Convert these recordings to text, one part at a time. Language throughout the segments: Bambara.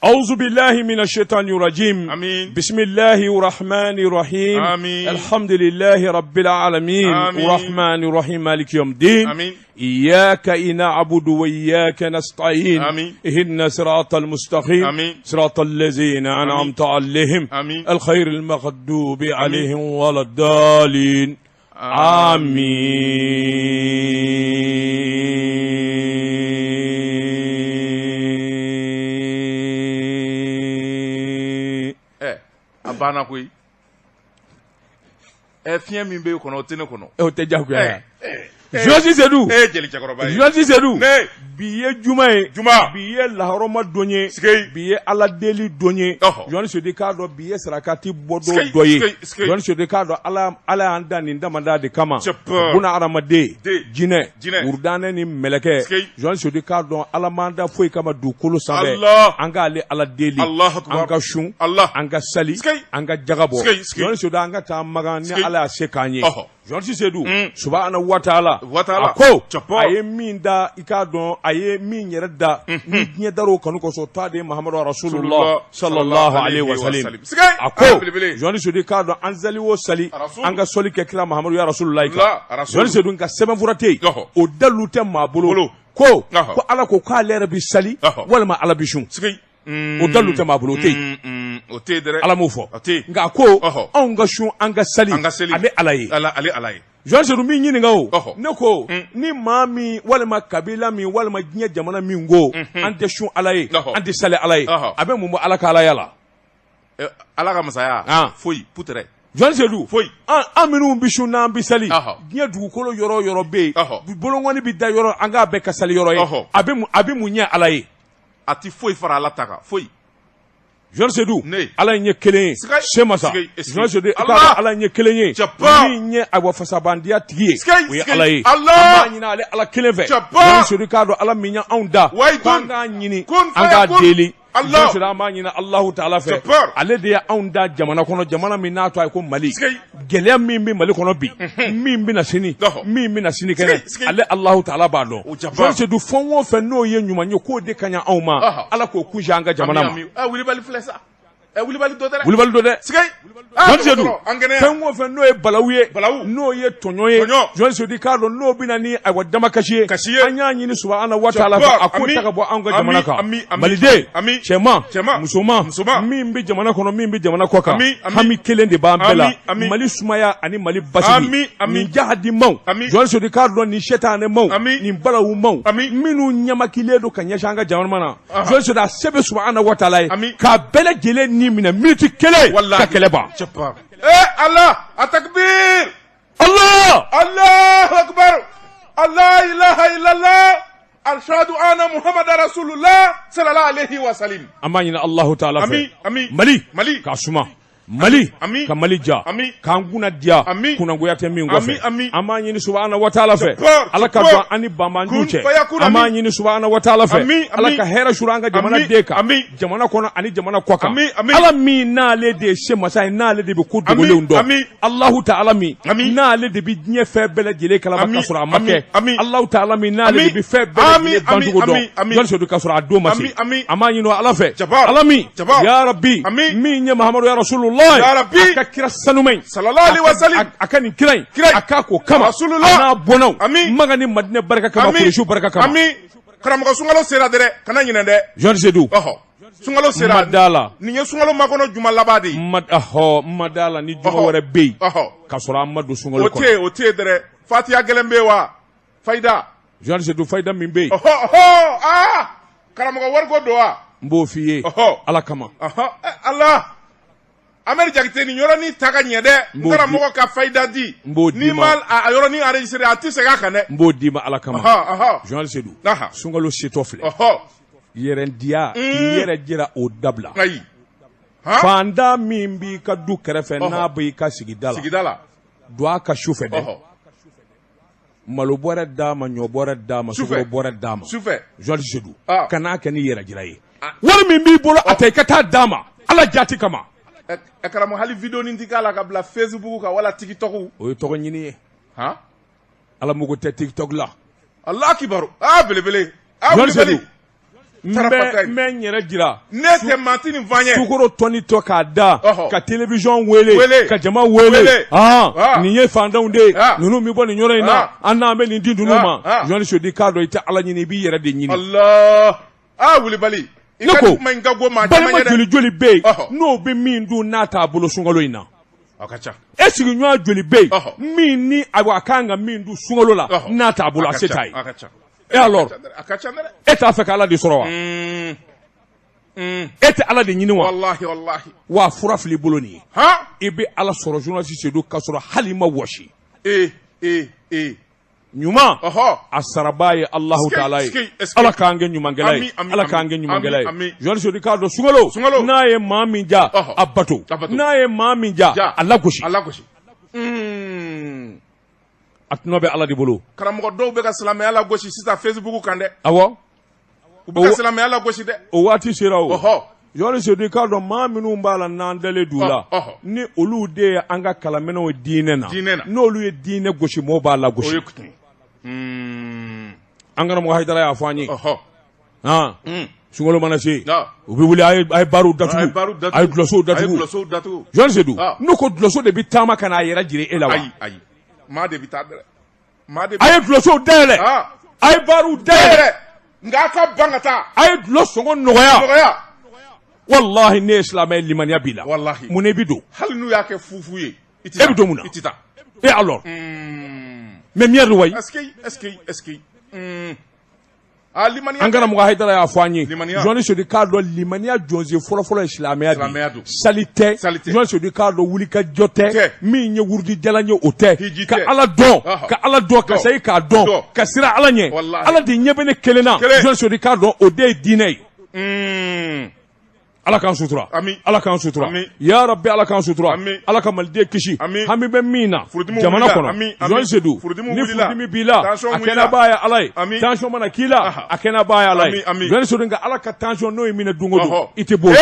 أعوذ بالله من الشيطان الرجيم آمين. بسم الله الرحمن الرحيم آمين. الحمد لله رب العالمين آمين. الرحمن الرحيم مالك يوم الدين آمين. إياك نعبد وإياك نستعين آمين. اهدنا صراط المستقيم آمين. صراط الذين أنعمت عليهم آمين. الخير المغضوب عليهم ولا الضالين آمين Ɛ a banna koyi ɛ fiɲɛ min b'e kɔnɔ o tɛ ne kɔnɔ o tɛ diyagoya ye ɛ Journaliste Seydou e ye jeli cɛkɔrɔba ye Journaliste Seydou ne bi ye juma ye Juma. bi ye lahɔrɔma don ye Sikeyi. bi ye ala deli don ye Ɔhɔ. Journaliste Seydou k'a dɔn bi ye sarakati bɔ don Sikeyi, dɔ ye sikeyi, sikeyi. Journaliste Seydou k'a dɔn ala ala y'an dan nin damada de kama Cɛpɛ. buna hadamaden Den. jinɛ Jinɛ. wurudanɛ ni mɛlɛkɛ Sikeyi. Journaliste Seydou k'a dɔn ala m'an da foyi kama dugukolo sanfɛ Allah. an k'ale ala deli Allahu akbar. an ka sun Allah. an ka sali Sikeyi. an ka jaga bɔ Sikeyi, sikeyi. Journaliste Seydou an ka taa magan ni Sikeyi. ala y'a se k'an ye Ɔhɔ. Journaliste Seydou subahana wa taala Wa taala. a ko Cɛpɔ. a ye min da i k'a dɔn a ye min yɛrɛ da ni diɲɛ dar'o kanu kosɔn ta de ye Mahamadu Rasulullah sallallahu alaihi wa sallam Sikeyi. a ko Ah, belebele. Journaliste Seydou k'a dɔn an sali o sali Rasul. an ka sɔli kɛ kira Mahamadu ya Rasulullah kan La, Rasul. Journaliste Seydou nka sɛbɛnfura tɛ yen Ɔhɔ. o dalilu tɛ maa bolo Bolo. ko Ɔhɔ. ko Ala ko k'ale yɛrɛ bi sali Ɔhɔ. walima Ala bi sun Sikeyi. o dalilu tɛ maa bolo o tɛ yen O tɛ yen dɛ Ala m'o fɔ O tɛ yen. nka a ko Ɔhɔ. anw ka sun an ka sali An ka seli. ale Ala ye Ala ale Ala ye Journaliste Seydou min ɲininka o Ɔhɔ. ne ko ni maa min walima kabila min walima diɲɛ jamana min ko an tɛ sun Ala ye Ɔhɔ. an tɛ sali Ala ye Ɔhɔ. a bɛ mun bɔ Ala ka alaya la Ɛ, Ala ka masaya Ah. foyi putere Journaliste Seydou Foyi. an an minnu bɛ sun n'an bɛ sali Ɔhɔ. diɲɛ dugukolo yɔrɔ o yɔrɔ bɛ yen Ɔhɔ. bolonkɔni bɛ da yɔrɔ an k'a bɛɛ ka sali yɔrɔ ye Ɔhɔ. a bɛ mun ɲɛ Ala ye A ti foyi fara Ala ta kan foyi Journaliste Seydou Ne. Ala in ye kelen ye Sikeyi. se masa Sikeyi, sikeyi. Journaliste Seydou i k'a Allah. dɔn Ala in ye kelen ye Cɛba. min ye ayiwa fasabandiya tigi ye Sikeyi, o ye sikeyi. Ala ye Allah. an b'a ɲini ale Ala kelen fɛ Cɛba. Journaliste Seydou k'a dɔn Ala min ye anw da Wayi k'an dun. k'a ɲini Kun an k'a fayakun. deli Allah. Journaliste Seydou an b'a ɲini Alahu taala fɛ Cɛba. ale de ye anw da jamana kɔnɔ jamana min n'a tɔgɔ ye ko Mali Sikeyi. gɛlɛya min bɛ Mali kɔnɔ bi min bɛ na sini Ɔhɔ. min bɛ na sini kɛnɛ Sikeyi, sikeyi. ale Alahu taala b'a dɔn O jaba. Journaliste Seydou fɛn o fɛn n'o ye ɲuman ye k'o de ka ɲi anw ma Ɔhɔ. Ala k'o kun an ka jamana ma Ami, ami. Ɛ, wulibali filɛ sa Ɛ, wulibali dɔ tɛ dɛ wulibali don dɛ Sikeyi. Ah, Journaliste Seydou dɔgɔtɔrɔ, an kɛnɛya fɛn o fɛn n'o ye balawu ye Balawu. n'o ye tɔɲɔ ye Tɔɲɔ. Journaliste Seydou k'a dɔn n'o bɛ na ni ayiwa damakasi ye Kasi ye. an y'a ɲini subahana wa taala fɛ a k'o Ami. ta ka bɔ anw ka jamana Ami, kan ami, ami. maliden Ami. cɛman Cɛman. musoman Musoman. min bɛ jamana kɔnɔ min bɛ jamana kɔ kan Ami, ami. hami kelen de b'an bɛɛ la Ami, ami. Mali sumaya ani Mali basigi Ami, ami. nin jahadimaw Ami. Journaliste Seydou k'a dɔn nin sɛtanɛmaw Ami. nin balawumaw Ami. minnu ɲamakilen don ka ɲɛsin an ka jamana ma Aha. Journaliste Seydou a se bɛ subahana wa taala ye Ami. k'a bɛɛ lajɛlen ni minɛ miniti kelen Walahi. ka kɛlɛ ban Cɛba. Ɛ, Ala a takbir Allah Allahu akbar Allah ilaha illallah ashhadu anna muhammadar rasulullah sallallahu alaihi wa sallam an b'a ɲini Allahu taala fɛ Ami, ami. Mali Mali. k'a suma Mali Ami. ka Mali ja Ami. k'an kunna diya Ami. kunnangoya tɛ min kɔfɛ Ami, ami. an b'a ɲini subahana wa taala fɛ Cɛpɔr, Ala ka cɛpɔr. don an ni banbanjiw Kun cɛ fayakun, an b'a ami. ɲini subahana wa taala fɛ Ami, Ala ami. ka hɛrɛ suru an ka jamana Ami, den kan ami. jamana kɔnɔ ani jamana kɔ kan Ami, ami. Ala min n'ale de ye se masa ye n'ale de bɛ ko dogolenw dɔn ami. Allahu taala min Ami. n'ale de bɛ diɲɛ fɛn bɛɛ lajɛlen kalama Ami, ka sɔrɔ a ma ami, kɛ ami. Allahu taala min n'ale Ami. de bɛ fɛn bɛɛ Ami, lajɛlen ami, bancogo dɔn ami, ami. Journaliste Seydou ka sɔrɔ a don ma se Ami, ami. an b'a ɲini Ala fɛ Jabar. Ala min Jabar. ya Rabbi Ami. min ye Mahamadu ya Rasulullah Ya Rabbi. a ka kira sanuman in Sallallahu alaihi wa sallam. a ka nin kira in Kira in. a k'a k'o kama Rasulullah. a n'a bɔnnaw Ami. Maka ni Madinɛ barika kama Ami. Kuresiw barika kama Ami karamɔgɔ sunkalo sera dɛ kana ɲinɛ dɛ Journaliste Seydou ɔhɔ sunkalo sera ma da la nin ye sunkalo makɔnɔ juma laban de ye ma ɔhɔ ma da la ni juma Ɔhɔ. wɛrɛ bɛ yen ɔhɔ k'a sɔrɔ an ma don sunkalo o tɛ kɔnɔ yen o tɛ yen dɛ fatiya gɛlɛn bɛ yen wa fayida Journaliste Seydou fayida min bɛ yen ɔhɔ ɔhɔ aa karamɔgɔ wariko don wa n b'o f'i ye Ɔhɔ. Ala kama ɔhɔ ɛ, Ala Amadu Jakite nin yɔrɔnin ta ka ɲɛ dɛ N n b'o karamɔgɔ ka fayida di N b'o d'i n'i ma. ma a yɔrɔnin enregistré a tɛ segin a kan dɛ n b'o d'i ma Ala kama ɔhɔ ɔhɔ Journaliste Seydou Aha. sunkalo setɔ filɛ ɔhɔ yɛrɛdiya k'i yɛrɛ jira o dabila ayi han fanda min b'i ka du kɛrɛfɛ Ɔhɔ. n'a b'i ka sigida la sigida la don a ka su fɛ dɛ ɔhɔ malo bɔrɛ d'a ma ɲɔ bɔrɛ d'a ma Sufɛ. sukaro bɔrɛ d'a ma sufɛ Journaliste Seydou Ah. kan'a kɛ ni yɛrɛ jira ye wari min b'i bolo a ta i ka taa d'a ma Ala jati kama ɛ ɛ, karamɔgɔ hali vidéo nin ti k'a la ka bila Facebook kan wala TikTok o ye tɔgɔ ɲini ye han Ala mago tɛ TikTok la Allah kibaru aa belebele aa Journaliste wulibali Seydou N bɛ n yɛrɛ jira. Ne tɛ maa tɛ nin fɔ an ye. Sukaro tɔni tɔ k'a da. Ka télévision wele. Ka jama wele. Nin ye fantanw de ye. Ninnu bɛ bɔ nin yɔrɔ in na. An n'an bɛ nin di ninnu ma. Journaliste Seydou k'a dɔn i tɛ Ala ɲini i b'i yɛrɛ de ɲini. Allah aa wulibali. Ne ko balima joli joli bɛ yen n'o bɛ min dun n'a t'a bolo sunkalo in na. A ka ca. E sigiɲɔgɔn joli bɛ yen min ni ayiwa a kan ka min dun sunkalo la n'a t'a bolo a se t'a ye. A ka ca. E alors a ka ca dɛ. E t'a fɛ ka Ala de sɔrɔ wa? E tɛ Ala de ɲini wa? Walahi walahi. Wa fura filɛ i bolo nin ye. Han. I bɛ Ala sɔrɔ journaliste Seydou k'a sɔrɔ hali i ma wɔsi. Ee ee ee. Ɲuman Ɔhɔ. a sarabaa ye Alahu taala ye Ala k'an kɛ ɲumankɛla ye Ala k'an kɛ ɲumankɛla ye journaliste Seydou k'a dɔn sunkalo n'a ye maa min ja a bato n'a ye maa min ja a lagosi a lagosi a tɔnɔ bɛ Ala de bolo karamɔgɔ dɔw bɛ ka silamɛya lagosi sisan Facebook kan dɛ awɔ u bɛ ka silamɛya lagosi dɛ o waati sera o journaliste Seydou k'a dɔn maa minnu b'a la n'an dalen d'u la ni olu de ye an ka kalanminɛnw ye diinɛ na n'olu ye diinɛ gosi mɔɔw b'a lagosi an karamɔgɔ Hayidara y'a fɔ an ye sunkalo mana se u bɛ wuli a ye bariw datugu a ye dulɔsow datugu journaliste Seydou n'u ko dulɔso de bɛ taama ka n'a yɛrɛ jira e la wa ayi maa de bɛ taa dɛ a ye dulɔsow dayɛlɛ a ye bariw dayɛlɛ nka a ka ban ka taa a ye dulɔ sɔngɔ nɔgɔya walahi ne ye silamɛ ye limaniya b'i la walahi mun na i bɛ don hali n'u y'a kɛ fufu ye e bɛ don mun na i tɛ taa e alors mais miɲɛ wayi est-ce que est-ce que est-ce que an karamɔgɔ Hayidara y'a fɔ an ye journaliste Seydou k'a dɔn limaniya jɔnsen fɔlɔfɔlɔ ye silamɛya de ye sali tɛ journaliste Seydou k'a dɔn wulikajɔ tɛ min ye wurudi jalan ye o tɛ ka Ala dɔn ka Ala dɔn ka sayi k'a dɔn ka siran Ala ɲɛ Ala de ɲɛ bɛ ne kelen na journaliste Seydou k'a dɔn o de ye diinɛ ye. Ala k'an sutura Ala k'an sutura ya rabbi Ala k'an sutura Ala ka maliden kisi hami bɛ min na jamana kɔnɔ journaliste Seydou ni furudimi b'i la a kɛnɛbaa ye Ala ye tension mana k'i la a kɛnɛbaa ye Ala ye journaliste Seydou nka Ala ka tension n'o y'i minɛ don o don i tɛ bɔ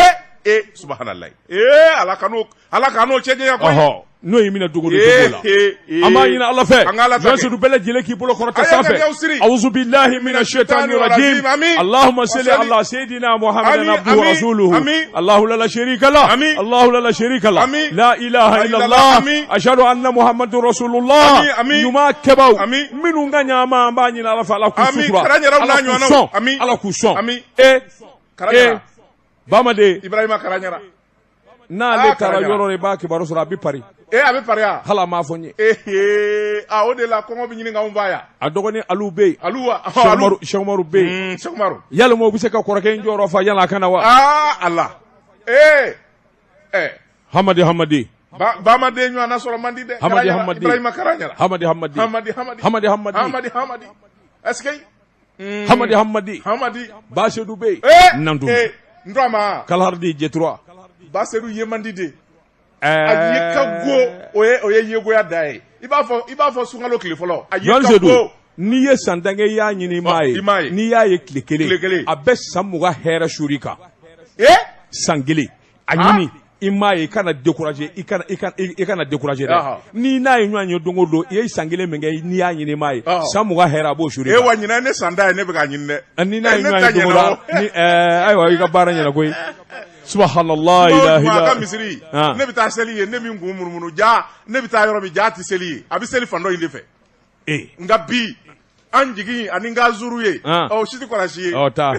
ee subahanallahi ee Ala kan'o Ala k'an n'o cɛ janya koyi n'o y'i minɛ don o don i tɛ b'o la an b'a ɲini Ala fɛ journaliste Seydou bɛɛ lajɛlen k'i bolo kɔrɔta sanfɛ awuzu billahi mina shaitani rajim allahumma salli ala sayyidina muhammadin abduhu wa rasuluhu allahu la sharika lah allahu la sharika lah la ilaha illallah ashhadu anna muhammadur rasulullah ɲuman kɛbaaw minnu ka ɲi an ma an b'a ɲini Ala fɛ Ala k'u sutura Ala k'u sɔn Ala k'u sɔn e Bamaden Ibrahima Karaɲara n'ale taara yɔrɔ i b'a kibaru sɔrɔ a bɛ Paris ee a bɛ Paris hali a m'a fɔ n ye ee aa o de la kɔngɔ bɛ ɲini k'anw faa yan a dɔgɔnin Alu bɛ yen Alu wa Cheikh Umaru bɛ yen Cheikh Umaru yalima u bɛ se ka kɔrɔkɛ in jɔyɔrɔ fa yala a ka na wa aa Ala ee ɛ Hamadi Hamadi Bamaden ɲɔgɔnna sɔrɔ man di dɛ Hamadi Hamadi Ibrahima Karaɲara Hamadi Hamadi Hamadi Hamadi Hamadi Hamadi Hamadi Hamadi est-ce que Hamadi Hamadi Hamadi Basedu bɛ yen Nandu n ma Kalaharidi J3 Basedu ye man di de a ye ka go o ye yegoya da ye i b'a fɔ sunkalo tile fɔlɔ a ye ka go n'i ye san tan kɛ i y'a ɲini i m'a ye n'i y'a ye tile kelen a bɛ san 20 hɛrɛ suur'i kan san kelen a ɲini i m'a ye i kana décourager i kana i kana i kana décourager dɛ n'i n'a ye ɲɔgɔn ye don o don i ye san kelen min kɛ n'i y'a ɲini i m'a ye san 20 hɛrɛ a b'o suur'i kan. E wa ɲinan ne san tan ye ne bɛ k'a ɲini dɛ. N'i n'a ye ɲɔgɔn ye don o don ni ayiwa i ka baara ɲɛna koyi. Subhanallah ilaha illa. Ka misiri ne bɛ taa seli yen ne bɛ n kun munumunu ja ne bɛ taa yɔrɔ min ja tɛ seli yen a bɛ seli fan dɔ in de fɛ. Nka bi an jigi ani n ka zuru ye ɔ si tɛ kɔlɔsi ye ɔ taa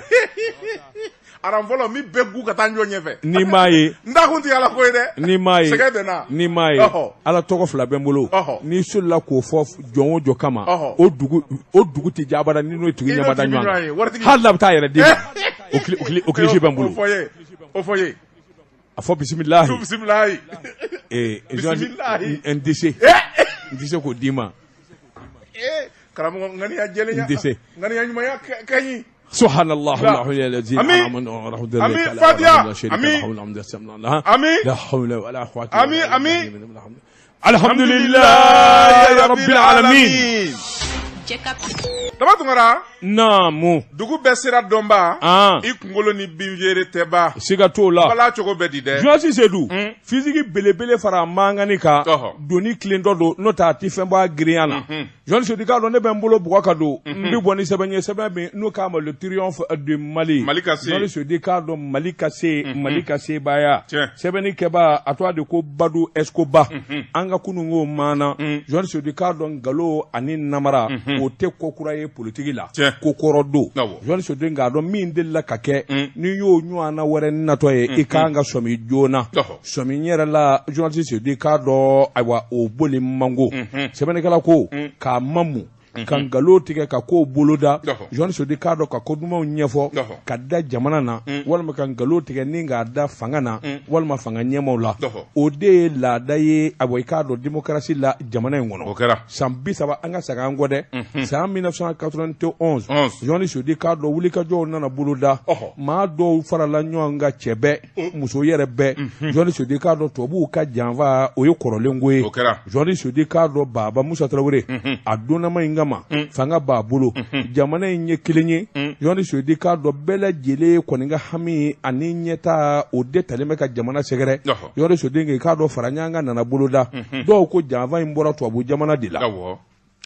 aran fɔlɔ min bɛɛ gu ka taa n jɔ ɲɛfɛ n'i m'a ye n da kun tɛ ala ko ye dɛ n'i m'a ye sɛgɛn bɛ n na n'i m'a ye ala tɔgɔ fila bɛ n bolo n'i solila k'o fɔ jɔn o jɔn kama o dugu tɛ jɛ abada ni n'o tigi ɲɛ ma da ɲɔgɔn kan hali n'a bɛ taa yɛrɛ d'i ma o kilisi bɛ n bolo o fɔ ye a fɔ bisimilahi bisimilahi bisimilahi n tɛ se n tɛ se k'o d'i ma karamɔgɔ ŋaniya jɛlenya n tɛ se ŋaniya ɲumanya ka ɲi subhanallah ami ami fatiha ami ami la hawla wala quwwata ami ami alhamdulillahi rabbil alamin Daba Tunkara. Naamu. Dugu bɛɛ sira dɔnba. An. I kunkolo ni binfeere tɛ ban. Siga t'o la. Bala cogo bɛ di dɛ. Journaliste Seydou. Physique belebele fara mangani kan. Ɔhɔ. Doni tilentɔ don n'o tɛ a tɛ fɛn bɔ a girinya na. Journaliste Seydou k'a dɔn ne bɛ n bolo bugɔ ka don. N bɛ bɔ ni sɛbɛn ye sɛbɛn min n'u k'a ma le triomphe du Mali. Mali ka se. Journaliste Seydou k'a dɔn Mali ka se. Mali ka sebaaya. Tiɲɛ. Sɛbɛnni kɛbaa a tɔgɔ de ko Badu Escoba. An ka kununko maana. Journaliste Seydou k'a dɔn nkalon ani namara. O tɛ ko kura ye politiki la. Tiɲɛ. Ko kɔrɔ don. Awɔ. Journaliste Seydou k'a dɔn min delila ka kɛ. N'i y'o ɲɔgɔnna wɛrɛ natɔ ye i kan ka sɔmi joona. Ɔhɔ. Sɔmi yɛrɛ la journaliste Seydou k'a dɔn ayiwa o boli mango. Sɛbɛnnikɛla ko k'a mamu. Ka nkalon tigɛ ka kow boloda. Ɔhɔ. Journaliste Seydou k'a dɔn ka ko dumanw ɲɛfɔ. Ɔhɔ. Ka da jamana na. Walima ka nkalon tigɛ ni k'a da fanga na. Walima fanga ɲɛmaaw la. Ɔhɔ. O de ye laada ye ayiwa i k'a dɔn démocratie la jamana in kɔnɔ. O kɛra. San 30 an ka segin an kɔ dɛ. San 1991. Onze. Journaliste Seydou k'a dɔn wulikajɔw nana boloda. Ɔhɔ. Maa dɔw farala ɲɔgɔn kan cɛ bɛɛ. Muso yɛrɛ bɛɛ. Journaliste Seydou k'a dɔn tubabuw ka janfa o ye kɔrɔlen ko ye. O kɛra. Journaliste Seydou k'a dɔn Baba Musa Tarawele. A donnama in kama. Fanga b'a bolo. Jamana in ye kelen ye. Journaliste Seydou k'a dɔn bɛɛ lajɛlen kɔni ka hami ani ɲɛta o de talen bɛ ka jamana sɛgɛrɛ. Ɔhɔ. Journaliste Seydou k'a dɔn fara ɲɔgɔn kan nana boloda. Dɔw ko janfa in bɔra tubabu jamana de la. Awɔ.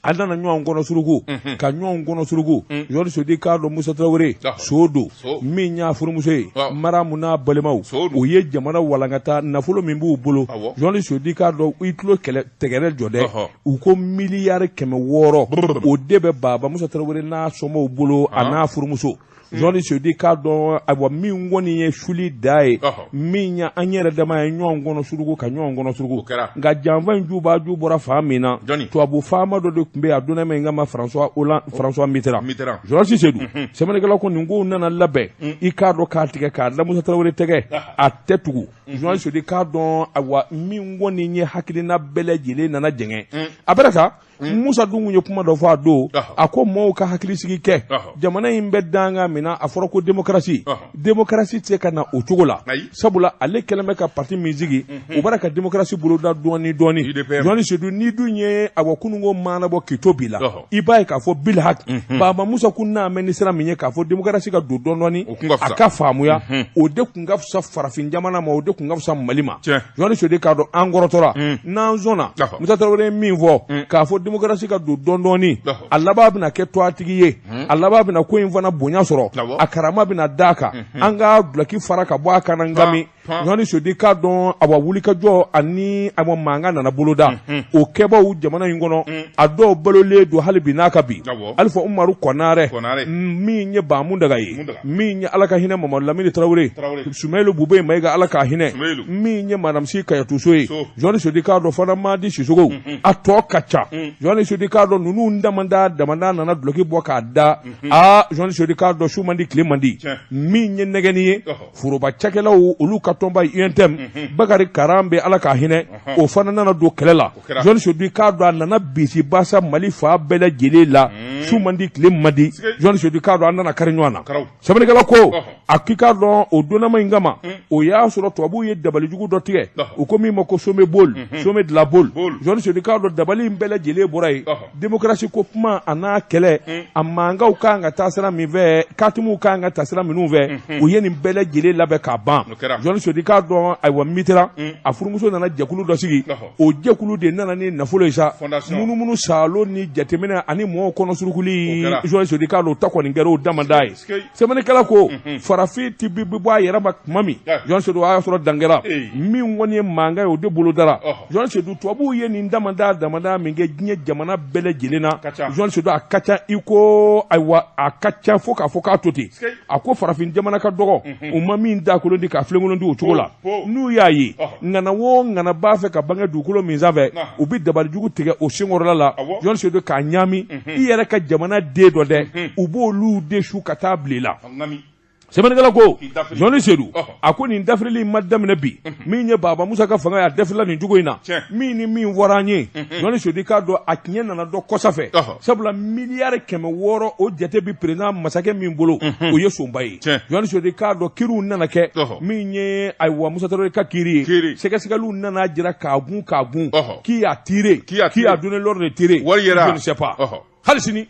An nana ɲɔgɔn kɔnɔ suruku ka ɲɔgɔn kɔnɔ suruku. Journaliste Seydou k'a dɔn Musa Tarawele Ɔhɔ. so don So. min y'a furumuso ye Ɔ. Maramu n'a balimaw So don. o ye jamana walankata nafolo min b'u bolo. Awɔ. Journaliste Seydou k'a dɔn i tulo kɛlɛ tɛgɛrɛ jɔ dɛ. Ɔhɔ. U ko miliyari 600 o de bɛ Baba Musa Tarawele n'a somɔgɔw bolo a n'a furumuso. Journaliste Seydou k'a dɔn ayiwa min kɔni ye suli da ye Ɔhɔ. min ye an yɛrɛ dama ye ɲɔgɔn kɔnɔ suruku ka ɲɔgɔn kɔnɔ suruku. O kɛra. Nka janfa in juba ju bɔra fan min na. Jɔnni? Tubabu faama dɔ de tun bɛ yen a donna min kama François Hollande François Mitterrand. Mitterrand. Journaliste Seydou sɛbɛnnikɛla ko nin kow nana labɛn i k'a dɔn k'a tigɛ k'a da Musa Tarawele tɛgɛ a tɛ tugu. Journaliste Seydou k'a dɔn ayiwa min kɔni ye hakilina bɛɛ lajɛlen nana jɛngɛ. A bɛra ta Musa dun ye kuma dɔ fɔ a don. Ɔhɔ. A ko mɔɔw ka hakilisigi kɛ. Ɔhɔ. Jamana in bɛ danga min na a fɔra ko démocratie. Ɔhɔ. Démocratie tɛ se ka na o cogo la. Ayi. Sabula ale kɛlen bɛ ka parti min sigi o bɔra ka démocratie boloda dɔɔni dɔɔni. UDPM. Journaliste Seydou n'i dun ye awa kununko maana bɔ k'i to bi la. Ɔhɔ. I b'a ye k'a fɔ bil hak. Baba Musa kun n'a mɛn ni sira min ye k'a fɔ démocratie ka don dɔɔni dɔɔni. O kun ka fisa. A ka faamuya. O de kun ka fisa farafin jamana ma o de kun ka fisa Mali ma. Tiɲɛ. Journaliste Seydou k'a dɔn an kɔrɔtɔra. N'an sɔnna. Ɔhɔ. Musa Tarawele ye min fɔ. K'a fɔ démocratie ka don dɔɔni dɔɔni. Ɔhɔ. A laban bɛna kɛ tɔgɔtigi ye. A laban bɛna ko in fana bonya sɔrɔ. Awɔ. A karama bɛna d'a kan. An ka dulɔki fara ka bɔ a kan na ngami. Pan, pan. Journaliste Seydou k'a dɔn awa wulikajɔ ani awa mankan nana boloda. O kɛbaw jamana in kɔnɔ. A dɔw balolen don hali bi n'a ka bi. Awɔ. Alifa Umaru Kɔnarɛ. Kɔnarɛ. Min ye Bamudaga ye. Mundaga. Min ye Ala ka hinɛ Mamadu Lamini Tarawele. Tarawele. Sumeyilu Bube Mayiga Ala ka hinɛ. Sumeyilu. Min ye Madame Si Kayatu So ye. So. Journaliste Seydou k'a dɔn fana Madi Sisoko. A tɔ ka ca. Journaliste Seydou k'a dɔn ninnu damada damada nana dulɔki bɔ k'a da. Aa journaliste Seydou k'a dɔn su man di tile man di. Tiɲɛ. Min ye nɛgɛni ye. Ɔhɔ. Foroba cakɛlaw olu ka tɔnba UNTM. Bakari Karan bɛ Ala ka hinɛ. O fana nana don kɛlɛ la. kɛra. Journaliste Seydou k'a dɔn a nana bisi basa Mali fan bɛɛ lajɛlen la. Su man di tile man di. Sike. Journaliste Seydou k'a dɔn an nana kari ɲɔgɔn na. Karaw. Sɛbɛnnikɛla ko Ɔhɔ. a k'i k'a dɔn o donnama in kama o y'a sɔrɔ tubabuw ye dabalijugu dɔ tigɛ Ɔhɔ. u ko min ma ko sommet bol sommet de la boule. Boule. Journaliste Seydou k'a dɔn dabali in bɛɛ lajɛlen bɔra yen. Ɔhɔ. Démocratie ko kuma a n'a kɛlɛ a mankanw kan ka taa sira min fɛ katimuw kan ka taa sira minnu fɛ u ye nin bɛɛ lajɛlen labɛn k'a ban. O kɛra. Journaliste Seydou k'a dɔn ayiwa Mitterrand a furumuso nana jɛkulu dɔ sigi Ɔhɔ. o jɛkulu de nana ni nafolo ye sa Fondation. munumunu saalo ni jateminɛ ani mɔgɔw kɔnɔ surukuli. O kɛra. Journaliste Seydou k'a dɔn o ta kɔni kɛra o damada ye. Sike. Sɛbɛnnikɛla ko farafin ti bi bɔ a yɛrɛ ma tuma min Yeah. Journaliste Seydou o y'a sɔrɔ dankɛra Ee. min kɔni ye mankan ye o de bolo dara. Ɔhɔ. Journaliste Seydou tubabuw ye nin damada damada min kɛ diɲɛ jamana bɛɛ lajɛlen na. Ka ca. Journaliste Seydou a ka ca i ko ayiwa a ka ca fo k'a fɔ k'a to ten. Sike. A ko farafin jamana ka dɔgɔ u ma min da kolon di k'a filenkolon di o cogo la. Po, po. N'u y'a ye Ɔhɔ. ŋana o ŋana b'a fɛ ka bange dugukolo min sanfɛ Nahan. u bɛ dabalijugu tigɛ o senkɔrɔla la. Awɔ. Journaliste Seydou k'a ɲaami i yɛrɛ ka jamana den dɔ dɛ u b'olu de su ka taa bila i la. Ngami. Sɛbɛnnikɛla ko K'i dafiri. Journaliste Seydou Ɔhɔ. a ko nin dafirili in ma daminɛ bi min ye Baba Musa ka fanga ye a dafirila nin cogo in na Tiɲɛ. min ni min fɔra an ye Journaliste Seydou k'a dɔn a tiɲɛ nana dɔn kɔsa fɛ. Ɔhɔ. Sabula miliyari 600 o jate bi président masakɛ min bolo o ye sonba ye. Tiɲɛ. Journaliste Seydou k'a dɔn kiriw nana kɛ Ɔhɔ. min ye ayiwa Musa Tarawele ka kiri ye Kiri. sɛgɛsɛgɛliw nana jira k'a gun k'a gun. Ɔhɔ. Qui a tiré Qui a qui tiré? a donné l'ordre de tirer Wari yera. je ne sais pas Ɔhɔ. hali sini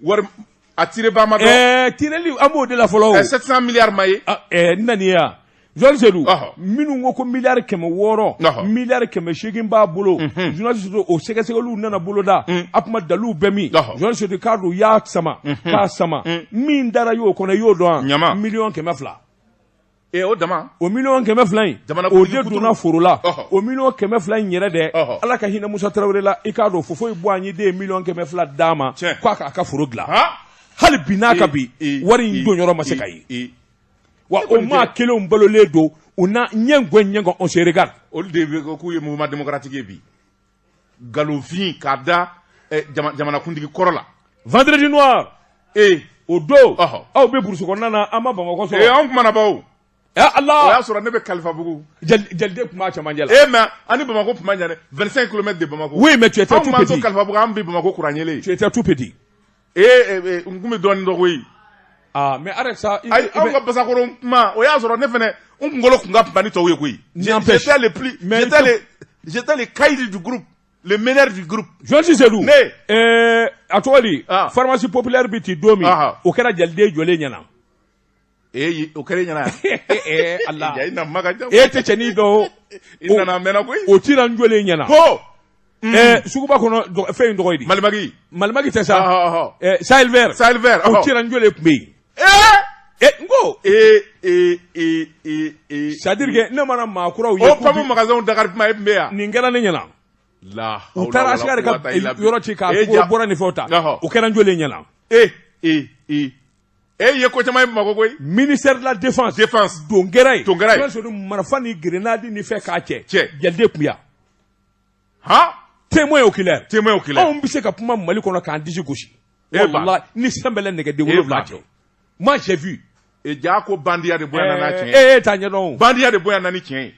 Wari A tireba ma dɔn. Tireli an b'o de la fɔlɔ o. 700 milliards ma ye. N nana ye yan Journaliste Seydou, minnu ko ko miliyari 600, miliyari 800 b'a bolo, journaliste Seydou, o sɛgɛsɛgɛliw nana boloda, a kuma daliluw bɛ min? Journaliste Seydou k'a dɔn u y'a sama k'a sama, min dara y'o kɔnɔ, i y'o dɔn wa? Miliyɔn 200. Ee, o dama. O miliyɔn 200 in, o de donna foro la. O miliyɔn 200 in yɛrɛ dɛ, Ala ka hinɛ Musa Tarawele la, i k'a dɔn Houphouët Boigny de ye miliyɔn 200 d'a ma k'a k'a ka foro dilan. Hali bi n'a ka bi wari in don yɔrɔ ma se ka ye. Wa o maa kelenw balolen don u na ɲɛ gɛn ɲɛ, on se regarde. Olu de bɛ ko k'u ye mouvement démocratique ye bi, nkalonfin k'a da jamanakuntigi kɔrɔ la. Vendredi noir. O don aw bɛ burusi kɔnɔna na, an ma Bamakɔ sɔrɔ. Ee, anw kumana bawo. Ala. O y'a sɔrɔ ne bɛ Kalifabugu. Jaliden tun b'a cɛmancɛ la. Ee, mais an ni Bamakɔ tun man jan dɛ, 25 kilomètres de Bamako. Oui, mais tu étais tout petit. Anw m'an to Kalifabugu, an bɛ Bamakɔ kuran yeelen. Tu étais tout petit. Ee, n tun bɛ dɔɔnin dɔn koyi. Ah, mais arrête ça. Ayi, anw ka Basakɔrɔ kuma, o y'a sɔrɔ ne fɛnɛ n kunkolo tun ka kunba ni tɔw ye koyi. N'empêche. J'étais le plus, j'étais le caïd du groupe, le meneur du groupe. Journaliste Seydou. Ne. A tɔgɔ di? Pharmacie populaire bɛ ci don min, o kɛra jaliden jɔlen ɲɛna. Ee, o kɛra e ɲɛna yan. Ee Ala. Ja, i na ma ka jan. E tɛ cɛnin dɔn o. I nana a mɛnna koyi. O cira n jɔlen ɲɛna. Ko. Suguba kɔnɔ, fɛn in tɔgɔ ye di? Malimaki. Malimaki tɛ sa. Sahel vert. Sahel vert. O cira n jɔlen tun bɛ yen. Ee. N ko. Ee ee ee ee ee. C'est à dire que ne mana maa kuraw ye. O PAM magasin Dakar kuma, e tun bɛ yan. Nin kɛra ne ɲɛna. La. U taara asikari ka yɔrɔ ci k'a bɔra ni fɛnw ta. O kɛra n jɔlen ɲɛna. Ee ee ee. E ye ko caman ye Bamakɔ koyi. Ministère de la défense. Défense. Don kɛra yen. Don kɛra yen. Marifa ni grenade ni fɛn k'a cɛ. Cɛ. Jaliden tun bɛ yan. Han. Témoin oculaire. Témoin oculaire. Anw bɛ se ka kuma Mali kɔnɔ k'an disi gosi. Walahi ni san bɛlɛ nɛgɛden 7 cɛ. Moi, j'ai vu. E ja ko bandiya de bonya n'a tiɲɛ ye. E t'a ɲɛdɔn o. Bandiya de bonya ni tiɲɛ ye.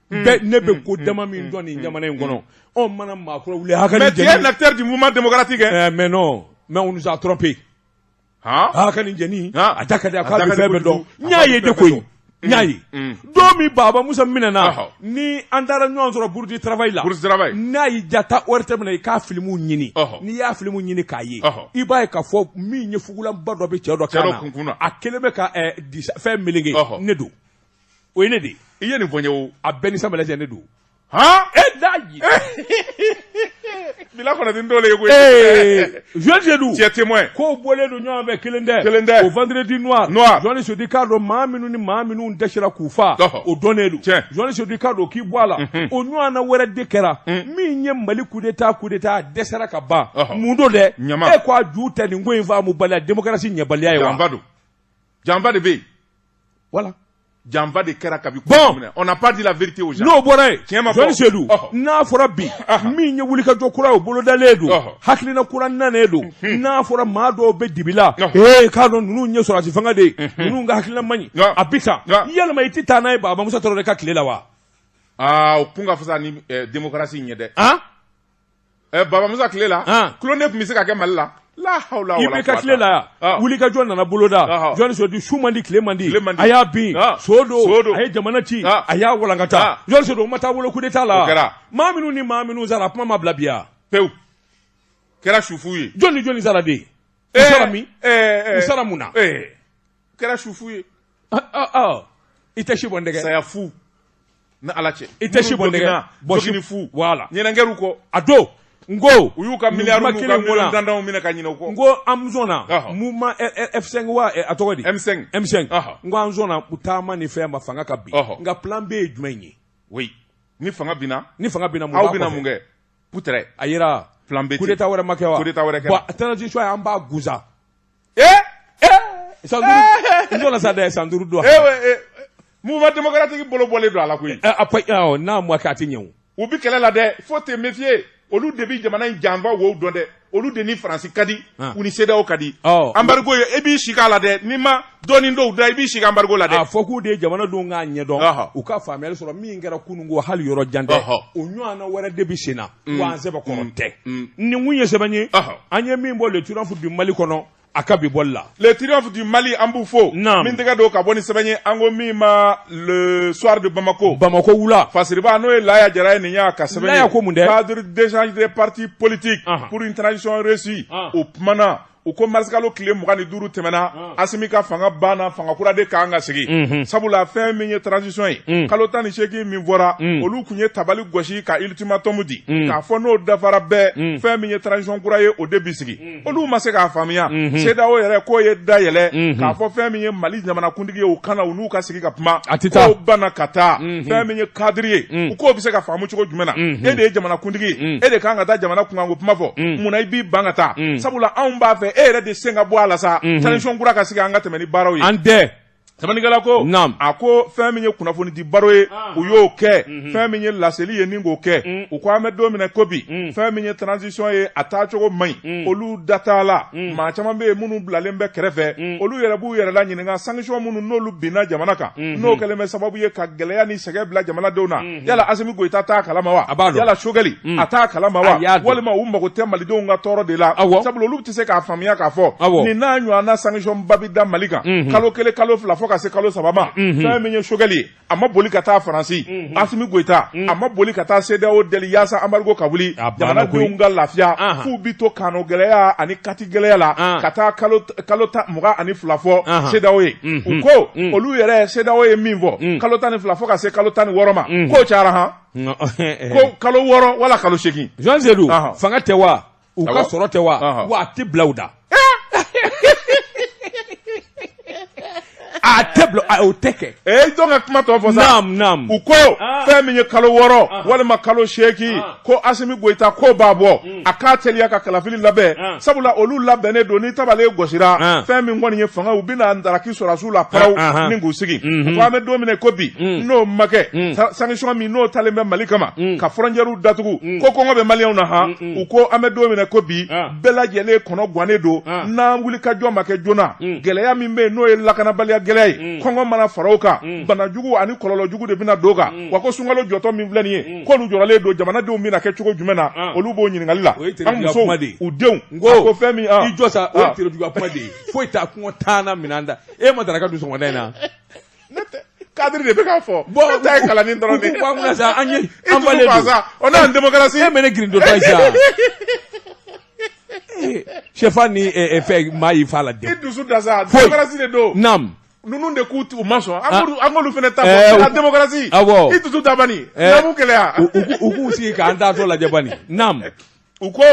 Bɛɛ ne bɛ ko dama min dɔn nin jamana in kɔnɔ. Anw mana maa kura wuli hakili. Mais tu es un acteur du mouvement démocratique hein. Mais non, mais on nous a trompé. Han. A ka nin jɛni, a da ka di, a k'a bɛ fɛn bɛɛ dɔn. N y'a ye de koyi. N y'a ye don min Baba Musa minɛna, ni an taara ɲɔgɔn sɔrɔ Bourse du Travail la. Bourse du Travail. N'a y'i ja, taa ORTM na, i k'a filimu ɲini. N'i y'a filimu ɲini k'a ye, i b'a ye k'a fɔ min ye fugulanba dɔ bɛ cɛ dɔ kan na, a kelen bɛ ka fɛn meleke. Ne don, o ye ne de ye. I ye nin fɔ n ye o. A bɛɛ ni sanbɛlɛ cɛ, ne don. Han. E da ye. Bila kɔnɔ ni dɔw ye koyi. Ee, Joël Seydou. Tu es témoin. Kow bɔlen don ɲɔgɔn fɛ, kelen tɛ. Kelen tɛ. O vendredi noir. Noir. Joël Seydou k'a dɔn maa minnu ni maa minnu dɛsɛra k'u fa. O dɔnnen don. Tiɲɛ. Joël Seydou k'a dɔn k'i bɔ a la. O ɲɔgɔnna wɛrɛ de kɛra. Min ye Mali coup d'état, coup d'état dɛsɛra ka ban. Mun don dɛ? Ɲama. E ko a ju tɛ nin ko in faamubaliya, démocratie ɲɛbaliya ye wa? Janfa don. Janfa de bɛ yen. Voilà. Janfa de kɛra kabi. Bon. On n'a pas dit la vérité aux gens. N'o bɔra yen. Tiɲɛ ma fɔ. Joël Seydou, n'a fɔra bi min ye wulikajɔ kura ye, o bolodalen don, hakilina kura nanen don, n'a fɔra maa dɔw bɛ dibi la, ee, k'a dɔn ninnu ye sɔrɔdasi fanga de ye, ninnu ka hakilina man ɲi, a bi tan, yalima i tɛ taa n'a ye Baba Musa Tarawele ka tile la wa? Aa, o kun ka fisa ni démocratie in ye dɛ. Han. Baba Musa tile la, clone tun bɛ se ka kɛ Mali la. La hawla wala. I bɛ ka tile la yan, wulikajɔ nana boloda. Joël Seydou, su man di, tile man di, a y'a bin, so don, a ye jamana ci, a y'a walankata. Joël Seydou, o ma taa wolo coup d'état la. O kɛra. Maa minnu ni maa minnu sara, kuma ma bila bi yan. Pewu. Kɛra sufu ye. Jɔn ni jɔni sara de? U sara min? U sara mun na? Kɛra sufu ye. I tɛ si bɔ n dɛgɛ. Saya fu. Ni Ala cɛ. I tɛ si bɔ n dɛgɛ. Bɔsi fu. Voilà. Ɲinɛnkɛr'u kɔ. A don. N ko. U y'u ka miliyari n'u ka miliyɔn dandanw minɛ ka ɲinɛ u kɔ. N ko an sɔnna. Mouvement F5 wa, a tɔgɔ di? M5. M5. N ko an sɔnna u taama ni fɛn ma fanga ka bin. Nka plan B ye jumɛn ye? Oui. Ni fanga binna. Ni fanga binna, mun b'a kɔfɛ? Aw bɛna mun kɛ? Putrɛ. A yera. Plan B. Coup d'état wɛrɛ ma kɛ wa? Coup d'état wɛrɛ kɛra. Bon, transition an b'a gusa. Ee. San duuru. N sɔnna sa dɛ, san 5 don. Ee, mouvement démocratique bolo bɔlen don a la koyi. A n'a ma kɛ, a tɛ ɲɛ o. U bɛ kɛlɛ la dɛ, faut te méfier. Olu de bɛ jamana in janfa wow dɔn dɛ. Olu de ni Faransi ka di, u ni CEDEAO ka di. Embargo ye, e b'i si k'a la dɛ, n'i ma dɔɔnin dɔw da, i b'i si ka embargo la dɛ. A fɔ k'u de ye jamanadenw k'a ɲɛdɔn, u ka faamuyali sɔrɔ min kɛra kunun ko hali yɔrɔ jan tɛ. O ɲɔgɔnna wɛrɛ de bɛ sen na, wa an sɛbɛkɔrɔ tɛ. Nin kun ye sɛbɛn ye, an ye min bɔ Le Triomphe du Mali kɔnɔ, a ka bi bɔli la. Le Triomphe du Mali, an b'u fo. Min tɛgɛ don ka bɔ ni sɛbɛn ye, an ko min ma Le Soir de Bamako. Bamako wula. Fasiriba n'o ye Laya Jara ye, nin y'a ka sɛbɛn ye. Laya ko mun dɛ? Cadre d'échange des partis politiques pour une transition réussie. O kumana. U ko marisikalo tile 25 tɛmɛna, Asimi ka fanga banna, fanga kura de kan ka sigi, sabula fɛn min ye transition ye, kalo 18 min fɔra, olu tun ye tabali gosi ka ultimatum di k'a fɔ n'o dafara bɛɛ, fɛn min ye transition kura ye, o de bi sigi. Olu ma se k'a faamuya. CEDEAO yɛrɛ k'o ye da yɛlɛ k'a fɔ fɛn min ye Mali jamanakuntigi ye, u ka na u n'u ka sigi ka kuma. A tɛ taa. K'o banna ka taa. Fɛn min ye cadre ye, u k'o bɛ se ka faamu cogo jumɛn na? E de ye jamanakuntigi ye, e de kan ka taa jamana kunkanko kuma fɔ, munna i b'i ban ka taa? Sabula anw b'a fɛ e yɛrɛ de sen ka bɔ a la sa, transition kura ka sigi, an ka tɛmɛ ni baaraw ye. An tɛ. Sɛbɛnnikɛla ko, a ko fɛn min ye kunnafoni di baro ye, u y'o kɛ. Fɛn min ye laseli ye, ni k'o kɛ, u ko an bɛ don min na ko bi, fɛn min ye transition ye, a taacogo man ɲi, olu da t'a la. Maa caman bɛ yen minnu bilalen bɛ kɛrɛfɛ, olu yɛrɛ b'u yɛrɛ la ɲininka sanction minnu n'olu binna jamana kan, n'o kɛlen bɛ sababu ye ka gɛlɛya ni sɛgɛn bila jamanadenw na. Yala Asimi Goyita t'a kalama wa? A b'a dɔn. Yala Sogɛli a t'a kalama wa? A y'a dɔn. Walima u mago tɛ malidenw ka tɔɔrɔ de la? Sabula olu tɛ se k'a faamuya k'a fɔ nin n'a ɲɔgɔnna sanction ba bɛ da Mali kan kalo 1, kalo 2, fo ka se kalo 3 ma. Fɛn min ye Sogɛli ye, a ma boli ka taa Faransi. Asimi Goyita, a ma boli ka taa CEDEAO deli yaasa embargo ka wuli, A banna koyi. jamanadenw ka lafiya, f'u bi to kano gɛlɛya ani kati gɛlɛya la ka taa kalo 22 fɔ CEDEAO ye. U ko olu yɛrɛ, CEDEAO ye min fɔ, kalo 12 fo ka se kalo 16 ma, k'o cayara han, ko kalo 6 wala kalo 8. Jean Seydou, fanga tɛ wa, u ka sɔrɔ tɛ wa, wa a tɛ bila u da, a tɛ bila, o tɛ kɛ. Ee, jɔn ka kuma tɔ fɔ sa. Naam, naam. U ko fɛn min ye kalo 6 walima kalo 8, ko Asimi Goyita ko b'a bɔ, a k'a teliya ka kalafili labɛn, sabula olu labɛnnen don. Ni tabale gosira, fɛn min kɔni ye fanga, u bɛna ndaraki sɔrɔdasiw la paraw ni k'u sigi. U ko an bɛ don min na ko bi, n'o ma kɛ, sanction min n'o talen bɛ Mali kama ka frontières datugu, ko kɔngɔ bɛ maliyɛnw na han. U ko an bɛ don min na ko bi, bɛɛ lajɛlen kɔnɔ gannen don. N'an wuli ka jɔ ma kɛ joona, gɛlɛya min bɛ yen n'o ye lakanabaliya gɛlɛya ye, kɔngɔ mana fara o kan, banajugu ani kɔlɔlɔjugu de bɛna don o kan. Wa ko sunkalo jɔtɔ min filɛ nin ye, k'olu jɔrɔlen don jamanadenw bɛna kɛ cogo jumɛn na, olu b'o ɲininkali la. An musow, u denw, a ko fɛn min i jɔ sa, o ye terejuguya kuma de ye. Foyi t'a kɔngɔ t'an na minɛn da. E ma daraka dun sɔgɔmada in na? Ne tɛ, cadre de bɛ k'a fɔ. Bon, ne ta ye kalanni dɔrɔn de ye. U k'u bɔ an kunna sa, an ye an balen don sa, on est en démocratie. E bɛ ne girin dɔ ta sa. Sɛfan ni fɛn maa y'i fa la den. I dusu da sa, démocratie de don. Naam. Ninnu de k'u u ma sɔn, an k'olu fana ta fɔ la démocratie. Awɔ. I dusu da bani. N'an gɛlɛya. U k'u sigi k'an taatɔ lajɛ bani. Naam. U ko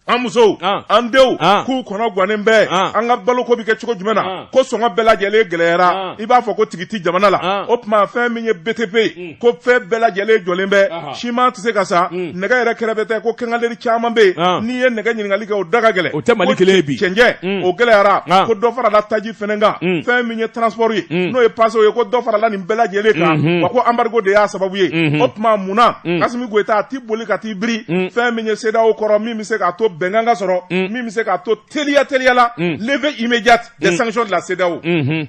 an musow, an denw, k'u kɔnɔ gannen bɛ, an ka baloko bɛ kɛ cogo jumɛn na, ko sɔngɔ bɛɛ lajɛlen gɛlɛyara, i b'a fɔ ko tigi tɛ jamana la. O tuma fɛn min ye BTP ye, ko fɛn bɛɛ lajɛlen jɔlen bɛ, siman tɛ se ka san, nɛgɛ yɛrɛ kɛrɛfɛ tɛ, ko quincaillerie caman bɛ yen, n'i ye nɛgɛ ɲininkali kɛ, o da ka gɛlɛn. O tɛ Mali kelen ye bi. Cɛncɛn o gɛlɛyara, ko dɔ farala taji fɛnɛ kan. Fɛn min ye transport ye, n'o ye pasew ye, ko dɔ farala nin bɛɛ lajɛlen kan, wa ko embargo de y'a sababu ye. O tuma mun na Asimi Goyita a ti boli ka t'i biri fɛn min ye CEDEAO kɔrɔ, min bɛ se k'a to bɛnkan ka sɔrɔ, min bɛ se k'a to teliya teliya la, levée immédiate des sanctions de la CEDEAO,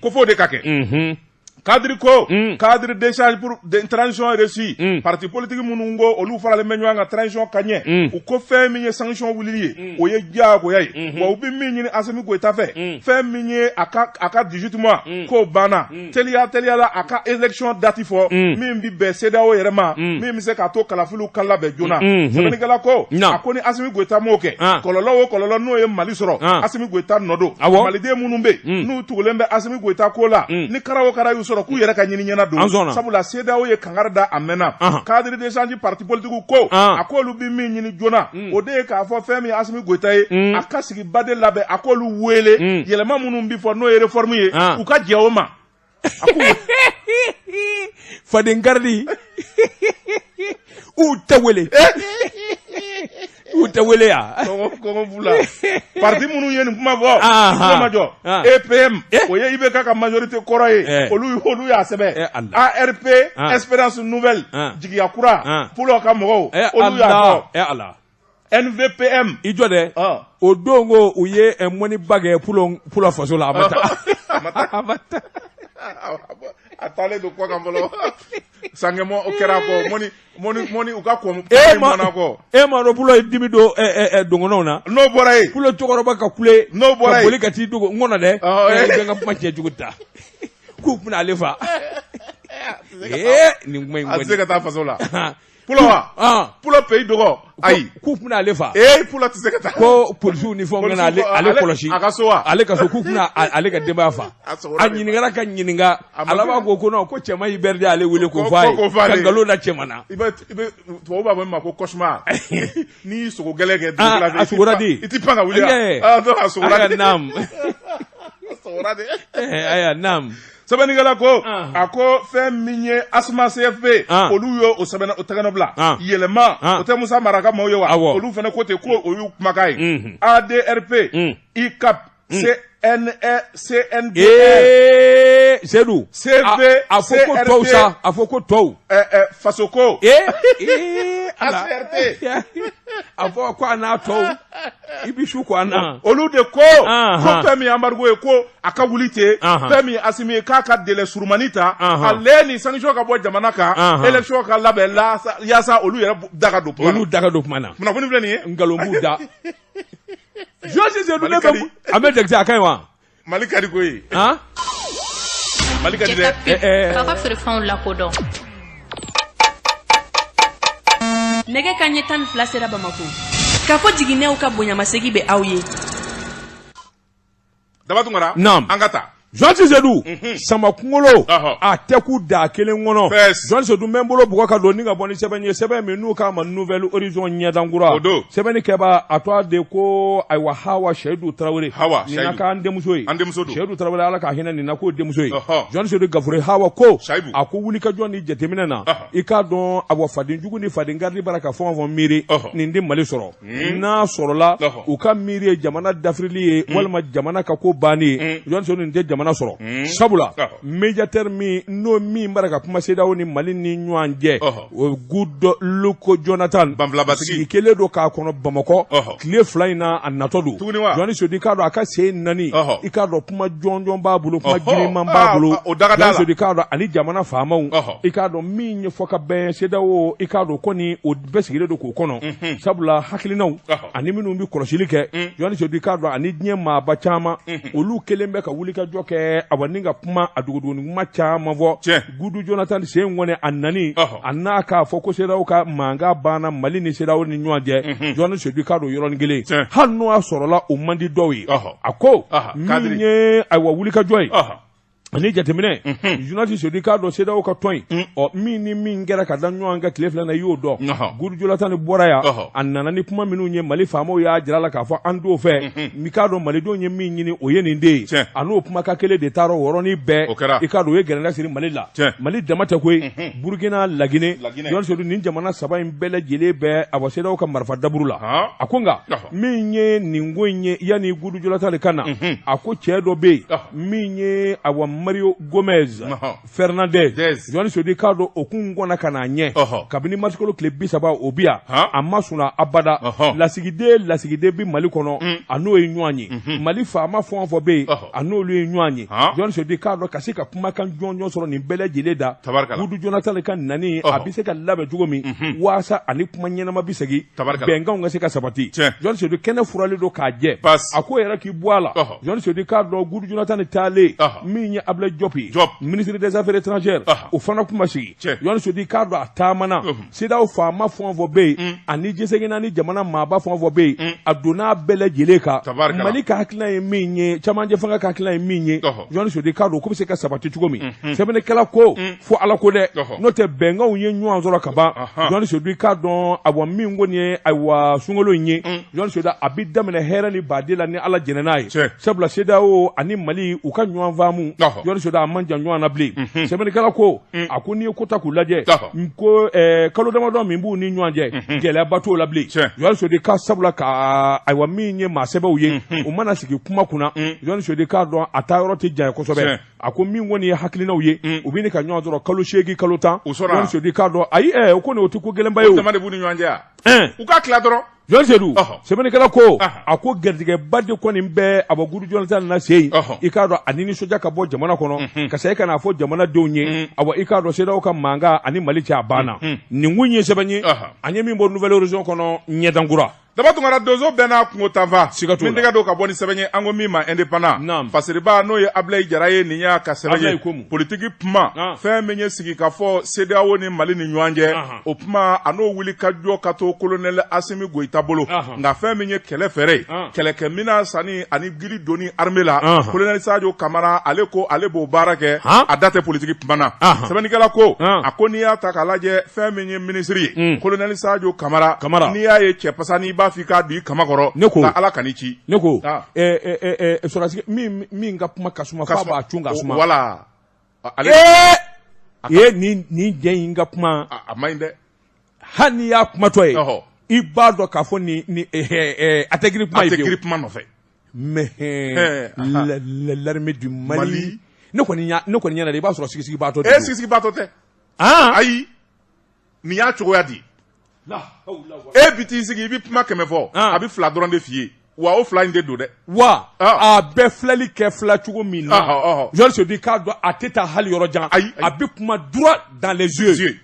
ko f'o de ka kɛ? Cadre ko cadre d'échange pour transition réussie, parti politique minnu ko olu faralen bɛ ɲɔgɔn kan transition ka ɲɛ, u ko fɛn min ye sanction wulili ye, o ye diyagoya ye. Wa u bɛ min ɲini Asimi Goyita fɛ, fɛn min ye a ka 18 mois k'o banna, teliya teliya la, a ka élection date fɔ min bɛ bɛn CEDEAO yɛrɛ ma, min bɛ se k'a to kalafiliw ka labɛn joona. Sɛbɛnnikɛla ko, a ko ni Asimi Goyita m'o kɛ, kɔlɔlɔ o kɔlɔlɔ n'o ye Mali sɔrɔ, Asimi Goyita nɔ don. Maliden minnu bɛ yen n'u tugulen bɛ Asimi Goyita ko la, ni kara o kara y'u sɔrɔ, k'u yɛrɛ ka ɲini ɲɛna don, sabula CEDEAO ye kangari da a mɛnna. Cadre d'échange parti politique ko, a k'olu bɛ min ɲini joona, o de ye k'a fɔ fɛn min ye Asimi Goyita ye, a ka sigiba de labɛn, a k'olu wele, yɛlɛma minnu bɛ fɔ n'o ye réforme ye, u ka jɛ o ma. Faden garidi, u tɛ wele, u tɛ wele yan. Kɔngɔ b'u la. Parti minnu ye nin kuma fɔ, kuma ma jɔ. EPM, o ye IBK ka majorité kɔrɔ ye, olu y'a sɛbɛn. ARP, Espérance Nouvelle, jigiya kura, Pulo ka mɔgɔw, olu y'a fɔ. Ala. NVPM. I jɔ dɛ, o don ko u ye mɔniba kɛ Pulo faso la, a ma taa. A ma taa, a taalen don kɔ kan fɔlɔ. Sankɛmɔ o kɛra kɔ, mɔni mɔni mɔni, u ka kɔ. E ma kɔ, e ma dɔn Pulo ye dimi don dɔgɔnɔw na. N'o bɔra yen. Pulo cɛkɔrɔba ka kule. N'o bɔra yen. Ka boli ka t'i dogo n kɔnɔ dɛ. Ɛ ka kuma cɛ jugu ta k'u bɛna ale fa. Ee, nin kuma in A tɛ se kɔni ka taa faso la. Pulo wa? Ah. Pulo pays dogo. Ayi. K'u tun bɛna ale fa. Ee, Pulo tɛ se ka taa. Ko polisiw ni fɛnw kana ale Polisiw ko, ale kɔlɔsi. A ka so wa? Ale ka so, k'u tun bɛna ale ka denbaya fa. A sogora A de. ɲininkara ka ɲininka. A ma A laban ko ko non, ko cɛman y'i bɛrɛ ale wele k'o fɔ a Ko ye fɔ ale ka ye. nkalon da cɛman na. I bɛ tubabu b'a fɔ min ma ko cauchemar. N'i y'i sogo gɛlɛn kɛ Ah, dugukila fɛ, a sogora di. I ti pan ka wuli wa? Eh. Ah, donc a sogora Aya di. naam. A sogora di. Eh, aya naam. Sɛbɛnnikɛla ko, Ah. a ko fɛn min ye ASMA CFP, Ah. olu ye o sɛbɛn o tɛgɛnɔ bila Ah. yɛlɛma, Ah. o tɛ Musa Mara ka maaw ye wa? Awɔ. Olu fana ko ten ko o y'u kumakan ye. ADRP, ICAP, CNE, CNDR, Ee, Seydou. CV, A fɔ ko CRT. tɔw sa, a fɔ ko tɔw. Fasoko, Ee, ee, ala. ACRT. A fɔ ko a n'a tɔw. I bi su ko a na. Olu de ko Ahan. ko fɛn min ye embargo ye, ko a ka wuli ten, Ahan. fɛn min ye Asimi ye, k'a ka délai surumani ta, ale ni sanction ka bɔ jamana kan, élection ka labɛn la yaasa olu yɛrɛ da ka don kuma na. Olu da ka don kuma na. Kunnafoni filɛ nin ye. Nkalon b'u da. Journaliste Seydou, Mali ne ka bɛ di. a bɛ dɛgɛ, a ka ɲi wa? Mali ka di koyi. Han? Mali ka di dɛ. Eh, eh. K'aw ka feerefɛnw lakodɔn. Nɛgɛ ka ɲɛ 12 sera Bamako. K'a fɔ jiginɛw ka bonyamasegi bɛ aw ye. Daba Tunkara. Naam. An ka taa. Journaliste Seydou, sama kunkolo, a tɛ ku da kelen kɔnɔ. Fɛs. Journaliste Seydou, n bɛ n bolo bugɔ ka don ni ka bɔ ni sɛbɛn ye, sɛbɛn min n'u k'a ma Nouvel Horizon ɲɛdankura. O don. Sɛbɛnni kɛba a tɔgɔ de ko ayiwa Hawa Seydou Tarawele. Hawa Nin na Seydou. k'an denmuso ye. An denmuso don. Seydou Tarawele, Ala ka hinɛ nin na k'o denmuso ye. Journaliste Seydou Gafure Hawa ko Seydou. a ko wulikajɔ ni jateminɛ na, i k'a dɔn awa fadenjugu ni fadengaridi bara ka fɛn o fɛn miiri, nin tɛ Mali sɔrɔ. N'a sɔrɔla u ka miiri ye jamana dafirili ye walima jamana ka ko banni ye, Journaliste Seydou, nin tɛ jamana sɔrɔ. Sabula médiateur min n'o min bara ka kuma CEDEAO ni Mali ni ɲɔgɔn cɛ, o Goodluck Jonathan Banfilabatigi. sigi kelen don k'a kɔnɔ Bamakɔ tile 2 in na, a natɔ don. Tuguni wa? Journaliste Seydou, i k'a dɔn a ka sen naani, i k'a dɔn kuma jɔnjɔn b'a bolo, kuma girinman b'a bolo. Ah, o daga da la. Journaliste Seydou, i k'a dɔn ani jamana faamaw, i k'a dɔn min ye fɔ ka bɛn CEDEAO, i k'a dɔn kɔni o bɛɛ sigilen don k'o kɔnɔ. Sabula hakilinaw ani minnu bɛ kɔlɔsili kɛ, Journaliste Seydou, i k'a dɔn ani diɲɛ maaba caman, olu kelen bɛ ka wulikajɔ kɛ awa ni ka kuma a dogodogoni kuma caman fɔ. Gudu Jonathan sen kɔni a nani, a n'a k'a fɔ ko CEDEAO ka mankan banna Mali ni CEDEAO ni ɲɔgɔn cɛ, Journaliste Seydou, i k'a dɔn yɔrɔnin kelen, hali n'o y'a sɔrɔla o man di dɔw ye, a ko min Kadiri. ye ayiwa wulikajɔ ye ani jateminɛ, journaliste Seydou, i k'a dɔn CEDEAO ka tɔn in, ɔ min ni min kɛra ka da ɲɔgɔn kan tile 2 na, i y'o dɔn. Gudu Jonathan bɔra yan, a nana ni kuma minnu ye, Mali faamaw y'a jira a la k'a fɔ an t'o fɛ. I k'a dɔn malidenw ye min ɲini, o ye nin de ye. A n'o kumakan kelen de taara o yɔrɔnin bɛɛ. O kɛra. I k'a dɔn o ye gɛrɛnda siri Mali la. Mali dama tɛ koyi, Burukina, Laginɛ, Laginɛ. Journaliste Seydou, nin jamana saba in bɛɛ lajɛlen bɛɛ awa CEDEAO ka marifa daburu la. A ko nka min ye nin ko in ye, yanni Gudu Jonathan ka na, a ko cɛ dɔ bɛ yen min ye awa Mario Gomez Fernandez. Journaliste Seydou, i k'a dɔn o kun kɔnna ka n'a ɲɛ kabini marisikalo tile 30, o bi yan, a ma sunna abada. Lasigiden bɛ Mali kɔnɔ, a n'o ye ɲɔgɔn ye. Mali faama fɛn o fɛn bɛ yen, a n'olu ye ɲɔgɔn ye. Journaliste Seydou, i k'a dɔn ka se ka kumakan jɔnjɔn sɔrɔ nin bɛɛ lajɛlen da, Gudu Jonathan ka nani, a bɛ se ka labɛn cogo min waasa ani kuma ɲɛnama bɛ segin, bɛnkanw ka se ka sabati. Journaliste Seydou, kɛnɛ furalen don k'a jɛ. A ko yɛrɛ k'i bɔ a la, Journaliste Seydou, i k'a dɔn Gudu Jonathan taalen, min ye Abdoulaye Diop ye, ministre des Affaires étrangères, o fana kuma sigi. Journaliste Seydou, i k'a dɔn a taamana CEDEAO faama fɛn o fɛn bɛ yen, ani G5 naani jamana maaba fɛn o fɛn bɛ yen, a donna bɛɛ lajɛlen kan. Mali ka hakilina ye min ye, camancɛ fanga ka hakilina ye min ye, Journaliste Seydou, i k'a dɔn ko bɛ se ka sabati cogo min. Sɛbɛnnikɛla ko fo Ala ko dɛ, n'o tɛ bɛnkanw ye ɲɔgɔn sɔrɔ ka ban. Journaliste Seydou, i k'a dɔn awa min kɔni ye ayiwa sunkalo in ye, Journaliste Seydou, a bɛ daminɛ hɛrɛ ni baden la ni Ala jɛnɛ n'a ye. Sabula CEDEAO ani Mali u ka ɲɔgɔn faamu, Journaliste Seydou, a man jan ɲɔgɔn na bilen. Sɛbɛnnikɛla ko a ko n'i ye ko ta k'u lajɛ, ko kalo damadɔ min b'u ni ɲɔgɔn cɛ, gɛlɛyaba t'o la bilen. Journaliste Seydou ka sabula ka ayiwa min ye maa sɛbɛw ye, u mana sigi kuma kunna, Journaliste Seydou, k'a dɔn a taa yɔrɔ tɛ janya kosɛbɛ. A ko min kɔni ye hakilinaw ye, u bɛ ka ɲɔgɔn sɔrɔ kalo 8, kalo 10. Journaliste Seydou, k'a dɔn ayi o ko nin o tɛ ko gɛlɛnba ye o. O dama de b'u ni ɲɔgɔn cɛ wa? U ka tila dɔrɔn. Journaliste Seydou, sɛbɛnnikɛla ko a ko garijɛgɛba de kɔni bɛ a bɔ Gudu Jonathan na sen, i k'a dɔn a ni nisɔndiya ka bɔ jamana kɔnɔ ka se ka n'a fɔ jamanadenw ye, awa i k'a dɔn CEDEAO ka mankan ani Mali cɛ a banna. Nin kun ye sɛbɛn ye an ye min bɔ Nouvel Horizon kɔnɔ ɲɛdankura. Daba Tunkara donso bɛɛ n'a kungo tanfa Siga t'o la. min tɛgɛ don ka bɔ ni sɛbɛn ye an ko min ma indépendant Naam. fasiriba n'o ye Abilayi Jara ye nin y'a ka sɛbɛn Abilayi ye Komu. politiki kuma Ah. fɛn min ye sigikafɔ CEDEAO ni Mali ni ɲɔgɔn cɛ Ahan. o kuma a n'o wuli ka jɔ ka to colonel Asimi Goyita bolo Ahan. nka fɛn min ye kɛlɛ fɛɛrɛ ye Ah. kɛlɛkɛminɛn sanni ani gili donni armée la Ahan. colonel Sadio Kamara ale ko ale b'o baara kɛ Han. a da tɛ politiki kuma na Ahan. sɛbɛnnikɛla ko Ah. a ko n'i y'a ta k'a lajɛ fɛn min ye minisiri ye colonel Sadio Kamara Kamara. n'i y'a ye cɛ pasa n'i b'a fɔ i k'a don i kama kɔrɔ Ne ko. nka Ala kan'i ci ne ko Ah. ɛ ɛ ɛ sɔrɔdasi min min ka kuma ka suma f'a b'a cun ka suma voilà ale ee ee nin nin jɛ in ka kuma a man ɲi dɛ hali n'i y'a kumatɔ ye Ɔhɔ. i b'a dɔn k'a fɔ nin nin ɛ ɛ a tɛ girin kuma a ye tɛ fiyewu. girin kuma nɔfɛ mais Eh, aha. l'armée du Mali Mali. ne kɔni ɲa ne kɔni ɲɛna de i b'a sɔrɔ sigisigibaatɔ de e don. sigisigibaatɔ tɛ ah ayi nin y'a cogoya di La hawla wa- e bi t'i sigi i bɛ kuma kɛmɛ fɔ Ah. a bɛ fila dɔrɔn de f'i ye wa o fila in tɛ don dɛ wa Ah. a bɛ filɛli kɛ fila cogo min na Ɔhɔ, ɔhɔ. Joël Seydou i k'a dɔn a tɛ taa hali yɔrɔ jan Ayi, ayi. a bɛ kuma droit dans les yeux Yeux.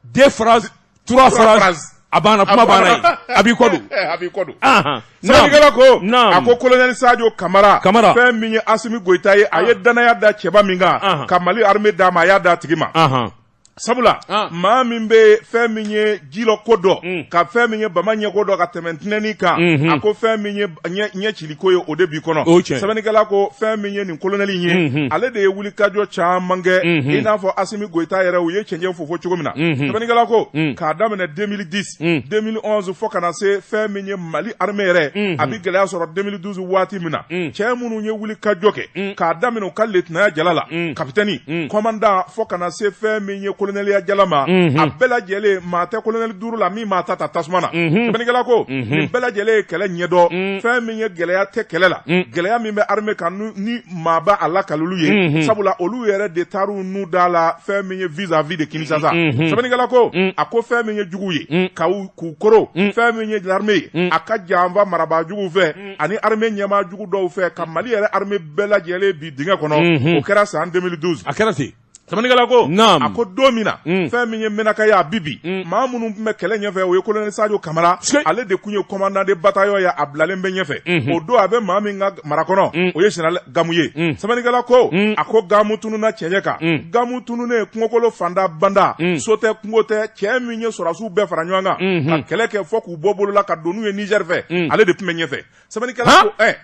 deux phrases trois Trois phrases phrases. a banna kuma banna yen a b'i kɔ don a b'i kɔ don Ahan. sɛbɛnnikɛla ko Naam. a ko colonel Sadio Kamara Kamara. fɛn min ye Asimi Goyita ye a ye danaya da cɛba min kan Ahan. ka Mali armée d'a ma a y'a d'a tigi ma Ahan. sabula Ah. maa min bɛ fɛn min ye jilɔ ko dɔn Mm. ka fɛn min ye bama ɲɛko dɔn ka tɛmɛ tɛnɛni kan a ko fɛn min ye ɲɛ ɲɛ ciliko ye o de b'i kɔnɔ O ye tiɲɛ ye. sɛbɛnnikɛla ko fɛn min ye nin kolonɛli in ye ale de ye wulikajɔ caman kɛ i n'a fɔ Asimi Goyita yɛrɛ u ye cɛncɛn fofo cogo min na sɛbɛnnikɛla ko k'a daminɛ 2010 2011 fo ka na se fɛn min ye Mali armée yɛrɛ a bɛ gɛlɛya sɔrɔ 2012 waati min na cɛ minnu ye wulikajɔ kɛ k'a daminɛ u ka letinaya jala la kapitɛni commandant fo ka na se fɛn min ye kolonɛliya jala ma a bɛɛ lajɛlen maa tɛ kolonɛli duuru la min maa ta ta tasuma na sɛbɛnnikɛla ko nin bɛɛ lajɛlen ye kɛlɛ ɲɛdɔn fɛn min ye gɛlɛya tɛ kɛlɛ la gɛlɛya min bɛ armée kan ni maa b'a a lakal'olu ye sabula olu yɛrɛ de taar'u nu da la fɛn min ye vis-à-vis de Kinshasa sɛbɛnnikɛla ko a ko fɛn min ye jugu ye ka u k'u koro fɛn min ye l'armée ye a ka janfa marabaa juguw fɛ ani armée ɲɛmaa jugu dɔw fɛ ka Mali yɛrɛ armée bɛɛ lajɛlen bi dingɛ kɔnɔ o kɛra san 2012 a kɛra ten sɛbɛnnikɛla ko Naam. a ko don min na fɛn min ye Menaka ye a bi bi maa minnu tun bɛ kɛlɛ ɲɛfɛ o ye colonel Sadio Kamara Sike. ale de tun ye commandant de bataillon ye a bilalen bɛ ɲɛfɛ o don a bɛ maa min ka mara kɔnɔ o ye général Gamu ye sɛbɛnnikɛla ko a ko Gamu tununna cɛncɛn kan Gamu tununnen kungokolo fanda banda so tɛ kungo tɛ cɛ min ye sɔrɔdasiw bɛɛ fara ɲɔgɔn kan ka kɛlɛ kɛ fɔ k'u bɔ bolo la ka don n'u ye Niger fɛ ale de tun bɛ ɲɛfɛ sɛbɛnnikɛla Han? ko ɛ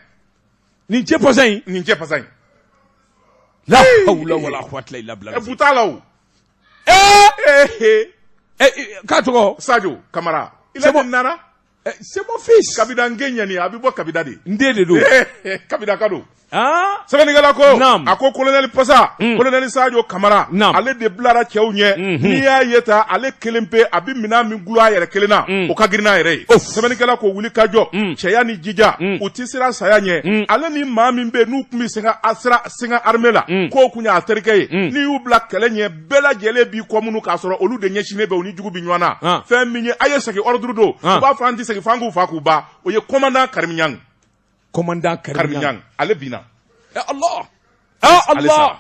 nin cɛ pasa in nin cɛ pasa in la hawla wala quwwata illa billah ɛ bu t'a la o ee ee eh, k'a tɔgɔ Sadio Kamara il C'est a bon. dit nana Eh, c'est mon fils Kabida n gen ɲani a bɛ bɔ Kabida de. n den de don Kabida ka don. ah Sɛbɛnnikɛla ko Naam. a ko colonel Pasa colonel Sadio Kamara Naam. ale de bilara cɛw ɲɛ n'i y'a ye ta ale kelen pe a bɛ minɛn min gulon a yɛrɛ kelen na o ka girin n'a yɛrɛ ye Of. sɛbɛnnikɛla ko wuli ka jɔ cɛya ni jija u ti siran saya ɲɛ ale ni maa min bɛ yen n'u tun bɛ singa a sira singa armée la k'o kun y'a terikɛ ye n'i y'u bila kɛlɛ ɲɛ bɛɛ lajɛlen b'i kɔ minnu k'a sɔrɔ olu de ɲɛsinnen bɛ u ni jugu bɛ ɲɔgɔn na Ah. fɛn min ye a ye segin ordre don Ah. u b'a fɔ an tɛ segin f'an k'u fa k'u ba o ye commandant Karimi Ɲang commandant Karimi Karimi Ɲang ale binna Eh, Allah ah Ale Allah sara.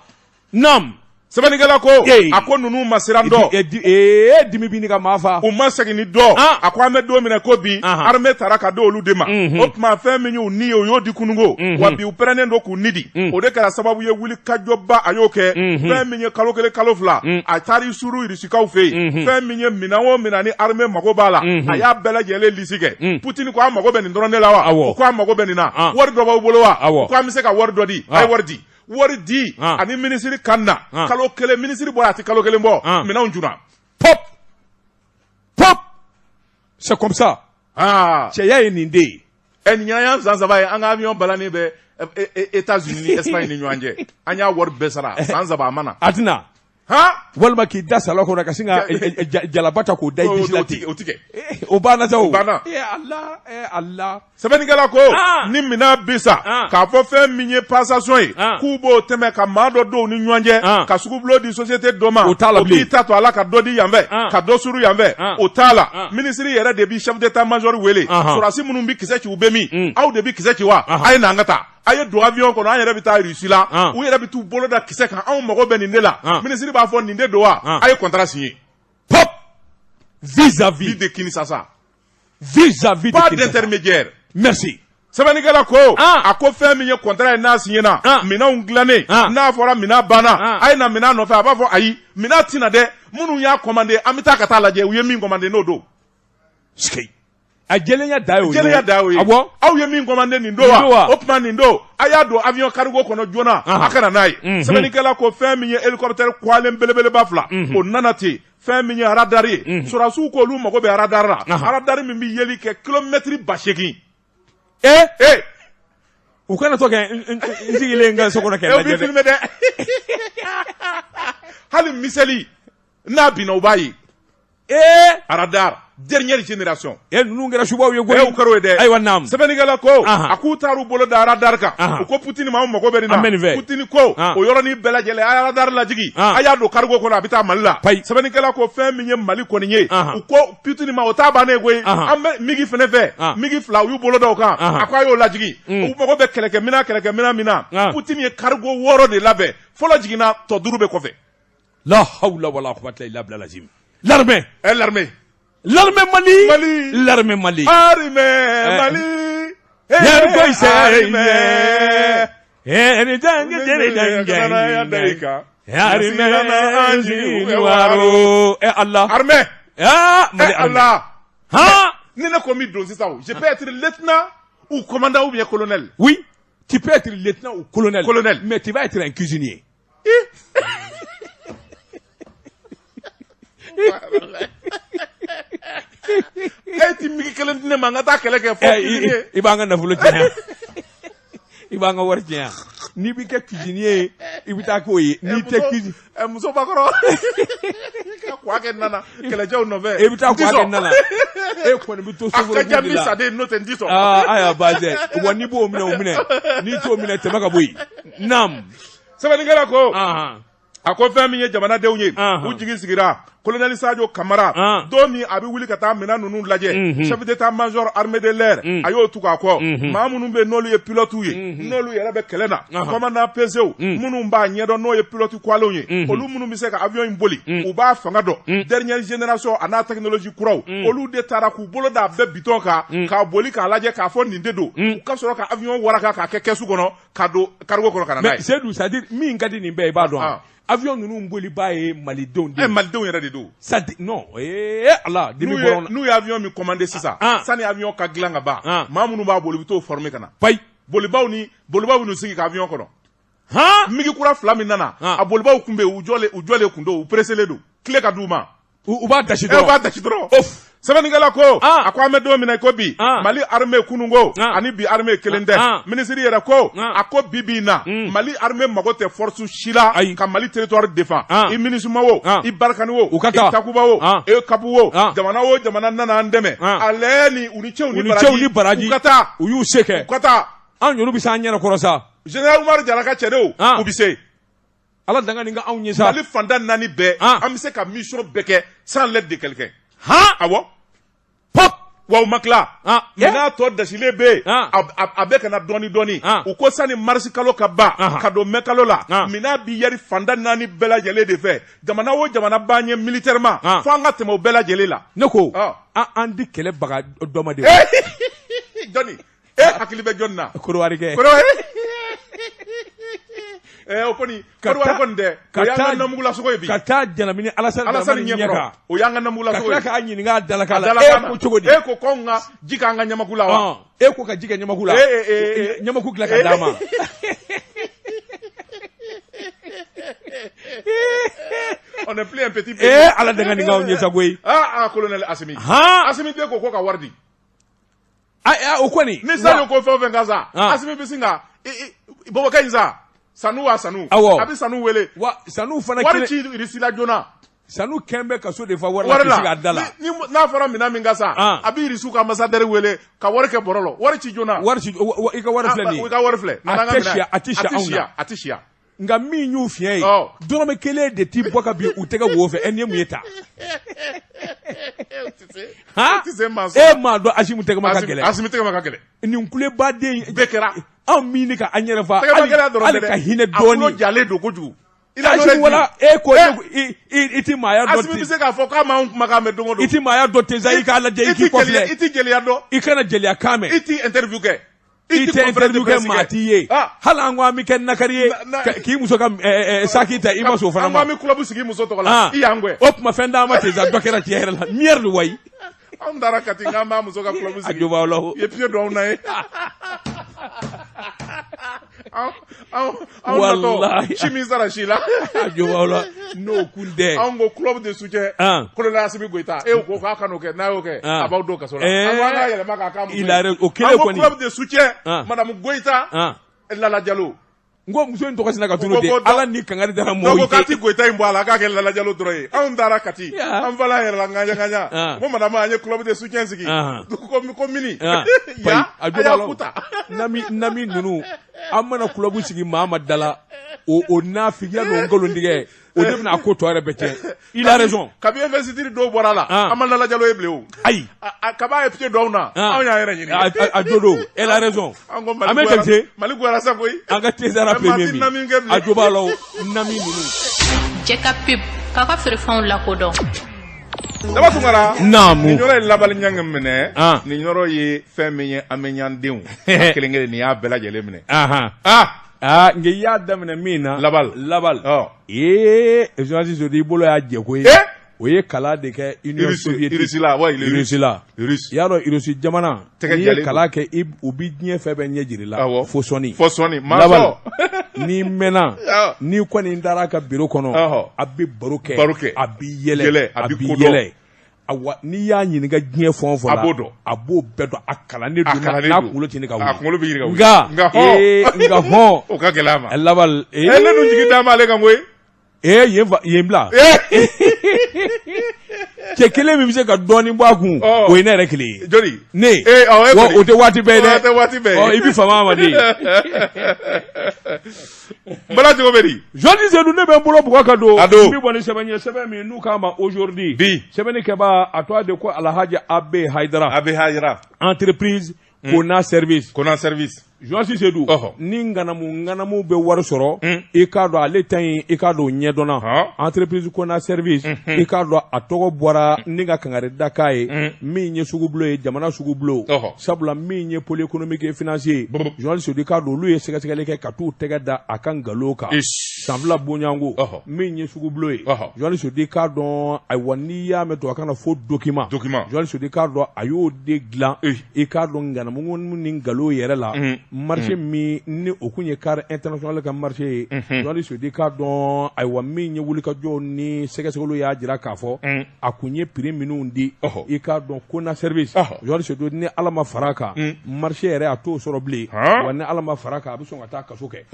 naam sɛbɛnnikɛla ko Ee. a ko ninnu ma siran dɔn Eh, di- eh, dimi b'i ni ka maa fa u ma segin ni dɔ Ah. a ko an bɛ don min na ko bi Ahan. armée taara ka di olu de ma o tuma fɛn min y'u ni ye u y'o di kununko wa bi u pɛrɛnnen don k'u ni di o de kɛra sababu ye wuli kajɔba a y'o kɛ fɛn min ye kalo kelen kalo fila a taara i suru irisikaw fɛ yen fɛn min ye minɛn o minɛn ni armée mago b'a la a y'a bɛɛ lajɛlen lisi kɛ Poutine ko an mago bɛ nin dɔrɔn de la wa Awɔ. u ko an mago bɛ nin na Ah. wari dɔ b'aw bolo wa Awɔ. u ko an bɛ se ka wari dɔ di a ye wari di wari di Ah. ani minisiri kan na Ah. kalo kelen minisiri bɔra a tɛ kalo kelen bɔ Ah. minɛnw junna pop pop c'est comme ça aa cɛya ye nin de ye ɛ nin y'an san saba ye an ka avion balannen bɛ États-Unis ni Espagne ni ɲɔgɔn cɛ an y'a wari bɛɛ sara san saba a ma na a tɛna han walima k'i da salon kɔnɔ ka sin ka eh, eh, jalaba ta k'o da i disi la o ti ten o ti kɛ Eh, o banna sa o banna. eh Allah eh Allah sɛbɛnnikɛla ko Ah. ni minɛn bi sa Ah. k'a fɔ fɛn min ye passation ye Ah. k'u b'o tɛmɛ ka maa dɔ don u ni ɲɔgɔn cɛ Ah. ka sugubulon di société dɔ ma O t'a la o bilen. b'i ta to a la ka dɔ di yan fɛ Ah. ka dɔ suru yan fɛ Ah. o t'a la Ah. minisiri yɛrɛ de bi chef d'état major wele Ahan. sɔrɔdasi minnu bi kisɛ ci u bɛ min aw de bi kisɛ ci wa Ahan. a ye na an ka taa a ye don avion kɔnɔ an yɛrɛ bɛ taa Russie la Ah. u yɛrɛ bɛ t'u bolo da kisɛ kan anw mago bɛ nin de la Ah. minisiri b'a fɔ nin de don wa Ah. a ye contrat signé pop vis-à-vis bi de Kinshasa Vis-à-vis de Pas Kinshasa. d'intermédiaire. Merci. Sɛbɛnnikɛla ko, Ah. a ko fɛn min ye contrat ye n'a signé na, Ah. minɛnw dilannen, Ah. n'a fɔra minɛn banna, Ah. a ye na minɛn nɔfɛ, a b'a fɔ ayi, minɛn tɛ na dɛ, minnu y'a commandé, an bɛ taa ka taa lajɛ u ye min commandé n'o don. Sike. A jɛlenya da y'o ye. Jɛlenya da y'o ye. Awɔ. Aw ye min commandé nin don Nin don wa? wa? O tuma nin don, a y'a don avion cargo kɔnɔ joona, Ahan. a ka na n'a ye. Sɛbɛnnikɛla ko fɛn min ye hélicoptère kwalen belebeleba fila, o nana ten. Fɛn min ye radar ye, sɔrɔdasiw ko olu mago bɛ radar la. Radar min bɛ yeli kɛ kilomɛtiri 8000. Eh? Eh! U kana to kɛ n sigilen n ka so kɔnɔ kɛ E b'i lajɛ dɛ. filmer dɛ. Hali miseli n'a binna u b'a ye. Ee! Radar dernière génération. E ninnu kɛra subaw ye koyi. E o kɛra o ye dɛ. Ayiwa naam. Sɛbɛnnikɛla ko, Ahan. a k'u taar'u bolo da radar kan. Ahan. U ko Poutine ma, anw mago bɛ nin na. An bɛ nin fɛ. Poutine ko, Ah. o yɔrɔnin bɛɛ lajɛlen a ye radar lajigin. Ah. A y'a don cargo kɔnɔ, a bɛ taa Mali la. Payi. Sɛbɛnnikɛla ko fɛn min ye Mali kɔni ye. Ahan. U ko Poutine ma, o t'a bannen koyi. Ahan. An bɛ MiG fɛnɛ fɛ. Ah. MiG fila u y'u bolo da o kan. Ahan. A ko a y'o lajigin. U mago bɛ kɛlɛkɛminɛn min na. Ah. Poutine ye cargo 6 de labɛn. Fɔlɔ jiginna, tɔ 5 bɛ kɔfɛ. La hawla wala quwwata illa billah lazim. L'armée. Eh, l'armée. L'armée Mali. Mali. L'armée Mali. Armée Mali. Eh, armée. Eh Allah. Armée. Ah, Mali Eh armée. Allah. Ah, Ni ne ko min don sisan, je peux être lieutenant ou commandant ou bien colonel. oui, tu peux être lieutenant ou colonel. Colonel. Mais tu vas être un cuisinier. E ti MiG kelen di ne ma n ka taa kɛlɛ kɛ fɔ Eh, cuisinier. i b'an ka nafolo tiɲɛ. I b'an ka wari tiɲɛ. N'i b'i kɛ cuisinier ye, i bɛ taa k'o ye. N'i tɛ cuisinier, Eh, muso bakɔrɔ. I ka kwa kɛ nana kɛlɛcɛw nɔfɛ. i bɛ taa N ti k'a kɛ sɔn. na la. E kɔni bɛ to A ka soforokun diya de n bɛ la. sa de n'o tɛ n ti sɔn. Aa, ayiwa baasi wa n'i b'o minɛ o minɛ n'i t'o minɛ tɛmɛ ka bɔ yen. Naam. Sɛbɛnnikɛla ko. Ahan. A ko fɛn min ye jamanadenw ye, u jigi sigira colonel Sadio Kamara don min a bɛ wuli ka taa minɛn ninnu lajɛ, chef d'état major armée de l'air a y'o tugu a kɔ, maa minnu bɛ yen n'olu ye pilotes ye, n'olu yɛrɛ bɛ kɛlɛ na, commandant PCw minnu b'a ɲɛdɔn n'o ye pilote kuwalenw ye, olu minnu bɛ se ka avion in boli, u b'a fanga dɔn, dernière génération a n'a technologie kuraw, olu de taara k'u bolo da bɛɛ bitɔn kan k'a boli k'a lajɛ k'a fɔ nin de don, u ka sɔrɔ ka avion waraka k'a kɛ kɛsu kɔnɔ ka don cargo kɔnɔ ka na n'a ye. Mais Seydou, c'est à dire min ka di nin bɛɛ ye, i b'a dɔn wa? Avion ninnu bolibaa ye malidenw de ye. Malidenw yɛrɛ de don. Ça dit non, ee Ala, dimi bɔra N'u ye avion min commandé sisan, sani avion ka dilan ka ban, maa minnu b'a boli u bɛ t'o former ka na. Payi. Bolibaw ni bolibaw bɛ n'u sigi ka avion kɔnɔ. Han? MiG kura fila min nana, a bolibaw kun bɛ yen, u jɔlen kun don, u pressé don, tile ka d'u ma. U b'a dasi dɔrɔn. U b'a dasi dɔrɔn. Of. Sɛbɛnnikɛla ko, a ko an bɛ don min na i ko bi, Mali armée kununko ani bi armée kelen tɛ. Ministre yɛrɛ ko, a ko bi bi in na, Mali armée mago tɛ force si la ka Mali territoire défend. I MINUSMA wo, i Barkhane wo, U ka taa. i Takuba wo, e CAP wo, jamana o jamana nana an dɛmɛ. Ale ni u ni cɛw ni U ni cɛw ni baraji. U ka taa. U y'u se kɛ. U ka taa. Anw yɛrɛ bɛ se an yɛrɛ kɔrɔ sa. Général Umaru Jara ka cɛdenw, u bɛ se. Ala danga nin ka anw ye sa. Mali fantan naani bɛɛ, an bɛ se ka mission bɛɛ kɛ sans l'aide de quelqu'un. Han? Awɔ. Pop. Wa u ma tila. Minɛn tɔ dasilen bɛ yen, a bɛ ka na dɔɔni dɔɔni. U ko sani marisi kalo ka ban, ka don mɛ kalo la, minɛn bi yari fantan naani bɛɛ lajɛlen de fɛ. Jamana o jamana b'an ye militairement, fo an ka tɛmɛ o bɛɛ lajɛlen la. Ne ko, an di kɛlɛ baga dɔ ma de. Jɔnni? E hakili bɛ jɔnni na? Korowari kɛ. Korowari. O kɔni, Korowari kɔni dɛ, o y'an ka namugulasogo ye bi. Ka taa jalabini Alasani Alasani ɲɛkɔrɔ, o y'an ka namugulasogo ye. Ka tila k'a ɲininka a dalakan la, e ko cogo di? E ko k'anw ka ji k'an ka ɲamaku la wa? E ko ka ji kɛ ɲamaku la. Ɲamaku dilan ka d'a ma. On n'est plus un petit pays. Ala danga nin k'anw ye sa koyi. Colonel Assimi. Assimi den ko ka wari di. O kɔni. Ni Sadio ko fɛn o fɛn kan sa, Assimi bɛ sin ka Bɔbɔkɛ in sa. Sanu wa Sanu. Awɔ. A bɛ Sanu wele. Wa Sanu fana wari ci Irisi la joona. Sanu kɛn bɛ kaso de fa wari la k'i sigi a da la. Ni n'a fɔra minɛn min ka sa, a bɛ Irisiw ka ambassadeur wele ka wari kɛ bɔrɔ la. Wari ci joona. Wari ci, i ka wari filɛ nin ye. I ka wari filɛ. A tɛ siya, a tɛ siya anw na. A tɛ siya. Nka min y'u fiɲɛ ye, dɔrɔmɛ kelen de ti bɔ ka bin u tɛgɛ wo fɛ. Ɛ nin ye mun ye ta? E m'a dɔn Asimu tɛgɛma ka gɛlɛn. Asimu tɛgɛma ka gɛlɛn. Nin kulebaden bɛɛ kɛra. Anw min ka an yɛrɛ fa, hali ka hinɛ dɔɔni. A tulo jalen don kojugu. Asimi wala e ko i ti maaya dɔn. Asimi bɛ se k'a fɔ k'a m'anw kumakan mɛn don o don. I ti maaya dɔn ten sa, i k'a lajɛ, i k'i kɔfilɛ. I ti jeliya dɔn. I kana jeliya kan mɛn. I ti interview kɛ. I tɛ interview kɛ, maa t'i ye. Hali an ko an bɛ kɛ nakari ye k'i muso ka saki ta, i ma sɔn o fana ma. An ko an bɛ club sigi muso tɔgɔ la, i y'an gɛn. O tuma fɛn d'an ma ten sa, dɔ kɛra tiɲɛ yɛrɛ la miyɛri de wayi. Anw taara Kati k'an b'a muso ka club sigi. A jo b'aw la o. I ye pied don anw na ye. Anw Walahi. natɔ si min sara si la. A jo b'aw la n'o kun tɛ. Anw ko club de soutien. Colonel Assimi Goïta. E ko k'a kan'o kɛ, n'a y'o kɛ, a b'aw don kaso la. An ko an k'a yɛlɛma k'a k'a muso ye. Il a raison. O kelen An ko kɔni. club de soutien. Madame Goïta. Lala Jalo. N ko muso in tɔgɔ sina ka tunu de, Ala ni kangari dara mɔgɔw ye. Dɔw ko k'a ti Goyita in bɔ a la, k'a kɛ Lala Jalo dɔrɔn ye. Anw taara Kati, an fala yɛrɛ la ŋaɲa ŋaɲa. Ko madame, an ye club de soutien sigi. Ko mini. Ya, a a y'a kuta. Nami nami ninnu, an mana club sigi maa ma da la, o nafigiya n'o nkalontigɛ, o de bɛna a ko tɔ yɛrɛ bɛɛ tiɲɛ. Il a raison. Kabi investiture dɔw bɔra la, an ma Lala Jalo ye bilen o. Ayi. Kabi a ye pied don anw na, anw y'an yɛrɛ ɲini. A jo don, elle a raison. An ko An bɛ Jakite. Mali goyara sa koyi. An ka Tezara premier min. A jo b'a la o, nami ninnu. Cɛ ka pub k'a ka feerefɛnw lakodɔn. Daba Tunkara. Naamu. Nin yɔrɔ ye labali ɲangi minɛ. Nin yɔrɔ ye fɛn min ye, an bɛ ɲandenw. Kelen kelen nin y'a bɛɛ lajɛlen minɛ. Aa, nka i y'a daminɛ min na. Labal. Labal. Ee, journaliste i bolo y'a jɛ koyi. O ye kalan de kɛ Union soviétique. Russie la, ouais, Russie la. Russie. I y'a dɔn Russie jamana. N'i ye kalan kɛ, u bi diɲɛ fɛn bɛɛ ɲɛ jira i la. Fo sɔnni. Fo sɔnni. Labal. N'i mɛnna, n'i kɔni taara a ka bureau kɔnɔ, a bɛ baro kɛ. Baro kɛ. A b'i yɛlɛ. A b'i b'i yɛlɛ. Awa, n'i y'a ɲininka diɲɛ fɛn o fɛn la, A b'o dɔn. A b'o bɛɛ dɔn. A kalannen don, n'a kunkolo tɛ ɲini ka wuli. A kunkolo bɛ ɲini ka wuli. Nka ee, nka hɔn. O ka gɛlɛn a ma. Labal. Ee, ne dun jigi d'an m'ale kan koyi. Ee, yen fa yen bila. Cɛ kelen min bɛ se ka dɔɔnin bɔ a kun, o ye ne yɛrɛ kelen ye. Joli? Ne. Ee, awɔ, e wa kɔni. o tɛ waati bɛɛ ye dɛ. O tɛ waati bɛɛ ye. Ɔ, i bɛ fama a ma de. Bala cogo bɛ di? Journaliste Seydou, ne bɛ n bolo bugɔ ka don. A don. N bɛ bɔ ni sɛbɛn ye, sɛbɛn min n'u k'a ma aujourd'hui. Bi. Sɛbɛnni kɛbaa, a tɔgɔ de ko Alhaji Abe Hayidara. Abe Hayidara. Entreprise Kona Service. Kona Service. Journaliste Seydou. Ni ŋanamu ŋanamu bɛ wari sɔrɔ, i k'a dɔn ale ta in, i k'a dɔn o ɲɛdɔnna. Entreprise Kona Service, i k'a dɔn a tɔgɔ bɔra ni ka kangari da k'a ye, min ye sugubulon ye, jamana sugubulon. Sabula min ye pôle économique et financier ye, journaliste Seydou, i k'a dɔn olu ye sɛgɛsɛgɛli kɛ ka t'u tɛgɛ da a ka nkalon kan. San 2 bonyanko, min ye sugubulon ye, journaliste Seydou, i k'a dɔn, ayiwa, n'i y'a mɛn tubabukan na faux document, journaliste Seydou, i k'a dɔn a y'o de dilan, i k'a dɔn ŋanamu ni nkalon yɛrɛ la. Marché min ni o kun ye car international ka marché ye, journaliste Seydou, i k'a dɔn, ayiwa, min ye wulikajɔw ni sɛgɛsɛgɛliw y'a jira k'a fɔ a kun ye prix minnu di, i k'a dɔn Kona Service, journaliste Seydou, ni Ala ma fara a kan, marché yɛrɛ a t'o sɔrɔ bilen. Wa ni Ala ma fara a kan, a bɛ sɔn ka taa kaso kɛ.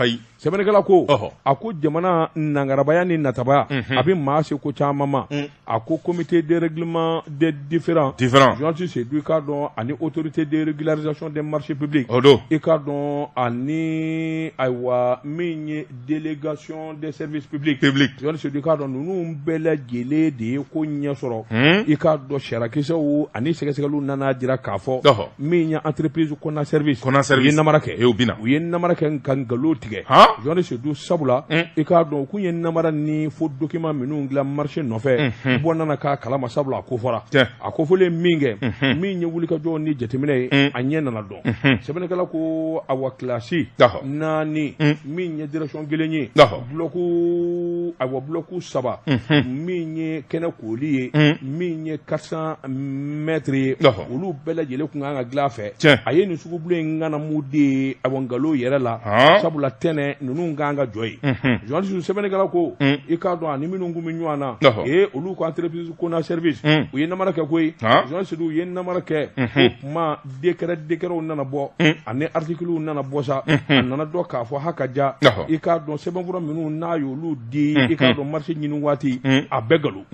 Sɛbɛnnikɛla ko, a ko jamana nangarabaya ni natabaya, a bɛ maa se ko caman ma. A ko comité de règlement des différends, journaliste Seydou, i k'a dɔn ani autorité de régularisation des marchés publics, i k'a dɔn ani, ayiwa, min ye délégation des services publics, journaliste Seydou, i k'a dɔn ninnu bɛɛ lajɛlen de ye ko ɲɛ sɔrɔ. I k'a dɔn sariyakisɛw ani sɛgɛsɛgɛliw nana jira k'a fɔ min ye entreprise Kona Service, u ye namara kɛ, u ye namara kɛ ka nkalon tigɛ. Journaliste Seydou, sabula i k'a dɔn u kun ye namara ni faux document minnu dilan marché nɔfɛ, bɔ nana k'a kalama, sabula a ko fɔra, a ko fɔlen min kɛ, min ye wulikajɔw ni jateminɛ ye, a ɲɛ nana dɔn. Sɛbɛnnikɛla ko, awa, kilasi 4, min ye direction kelen ye, bloc, ayiwa, bloc 3, min ye kɛnɛ kooli ye, min ye 400 mètres ye, olu bɛɛ lajɛlen kun kan ka dilan a fɛ. A ye nin sugubulon in ŋanamu de ye, ayiwa, nkalon yɛrɛ la, sabula tɛnɛ ninnu kan ka jɔ yen. Journaliste, sɛbɛnnikɛla ko, i k'a dɔn ani minnu kun bɛ ɲɔgɔn na, ee, olu ko entreprise Kona Service, u ye namara kɛ koyi. Journaliste, u ye namara kɛ. O tuma décretw nana bɔ ani articles nana bɔ sa, a nana dɔn k'a fɔ ha ka ja, i k'a dɔn sɛbɛnfura minnu n'a y'olu di, i k'a dɔn marché ɲini waati, a bɛɛ nkalon.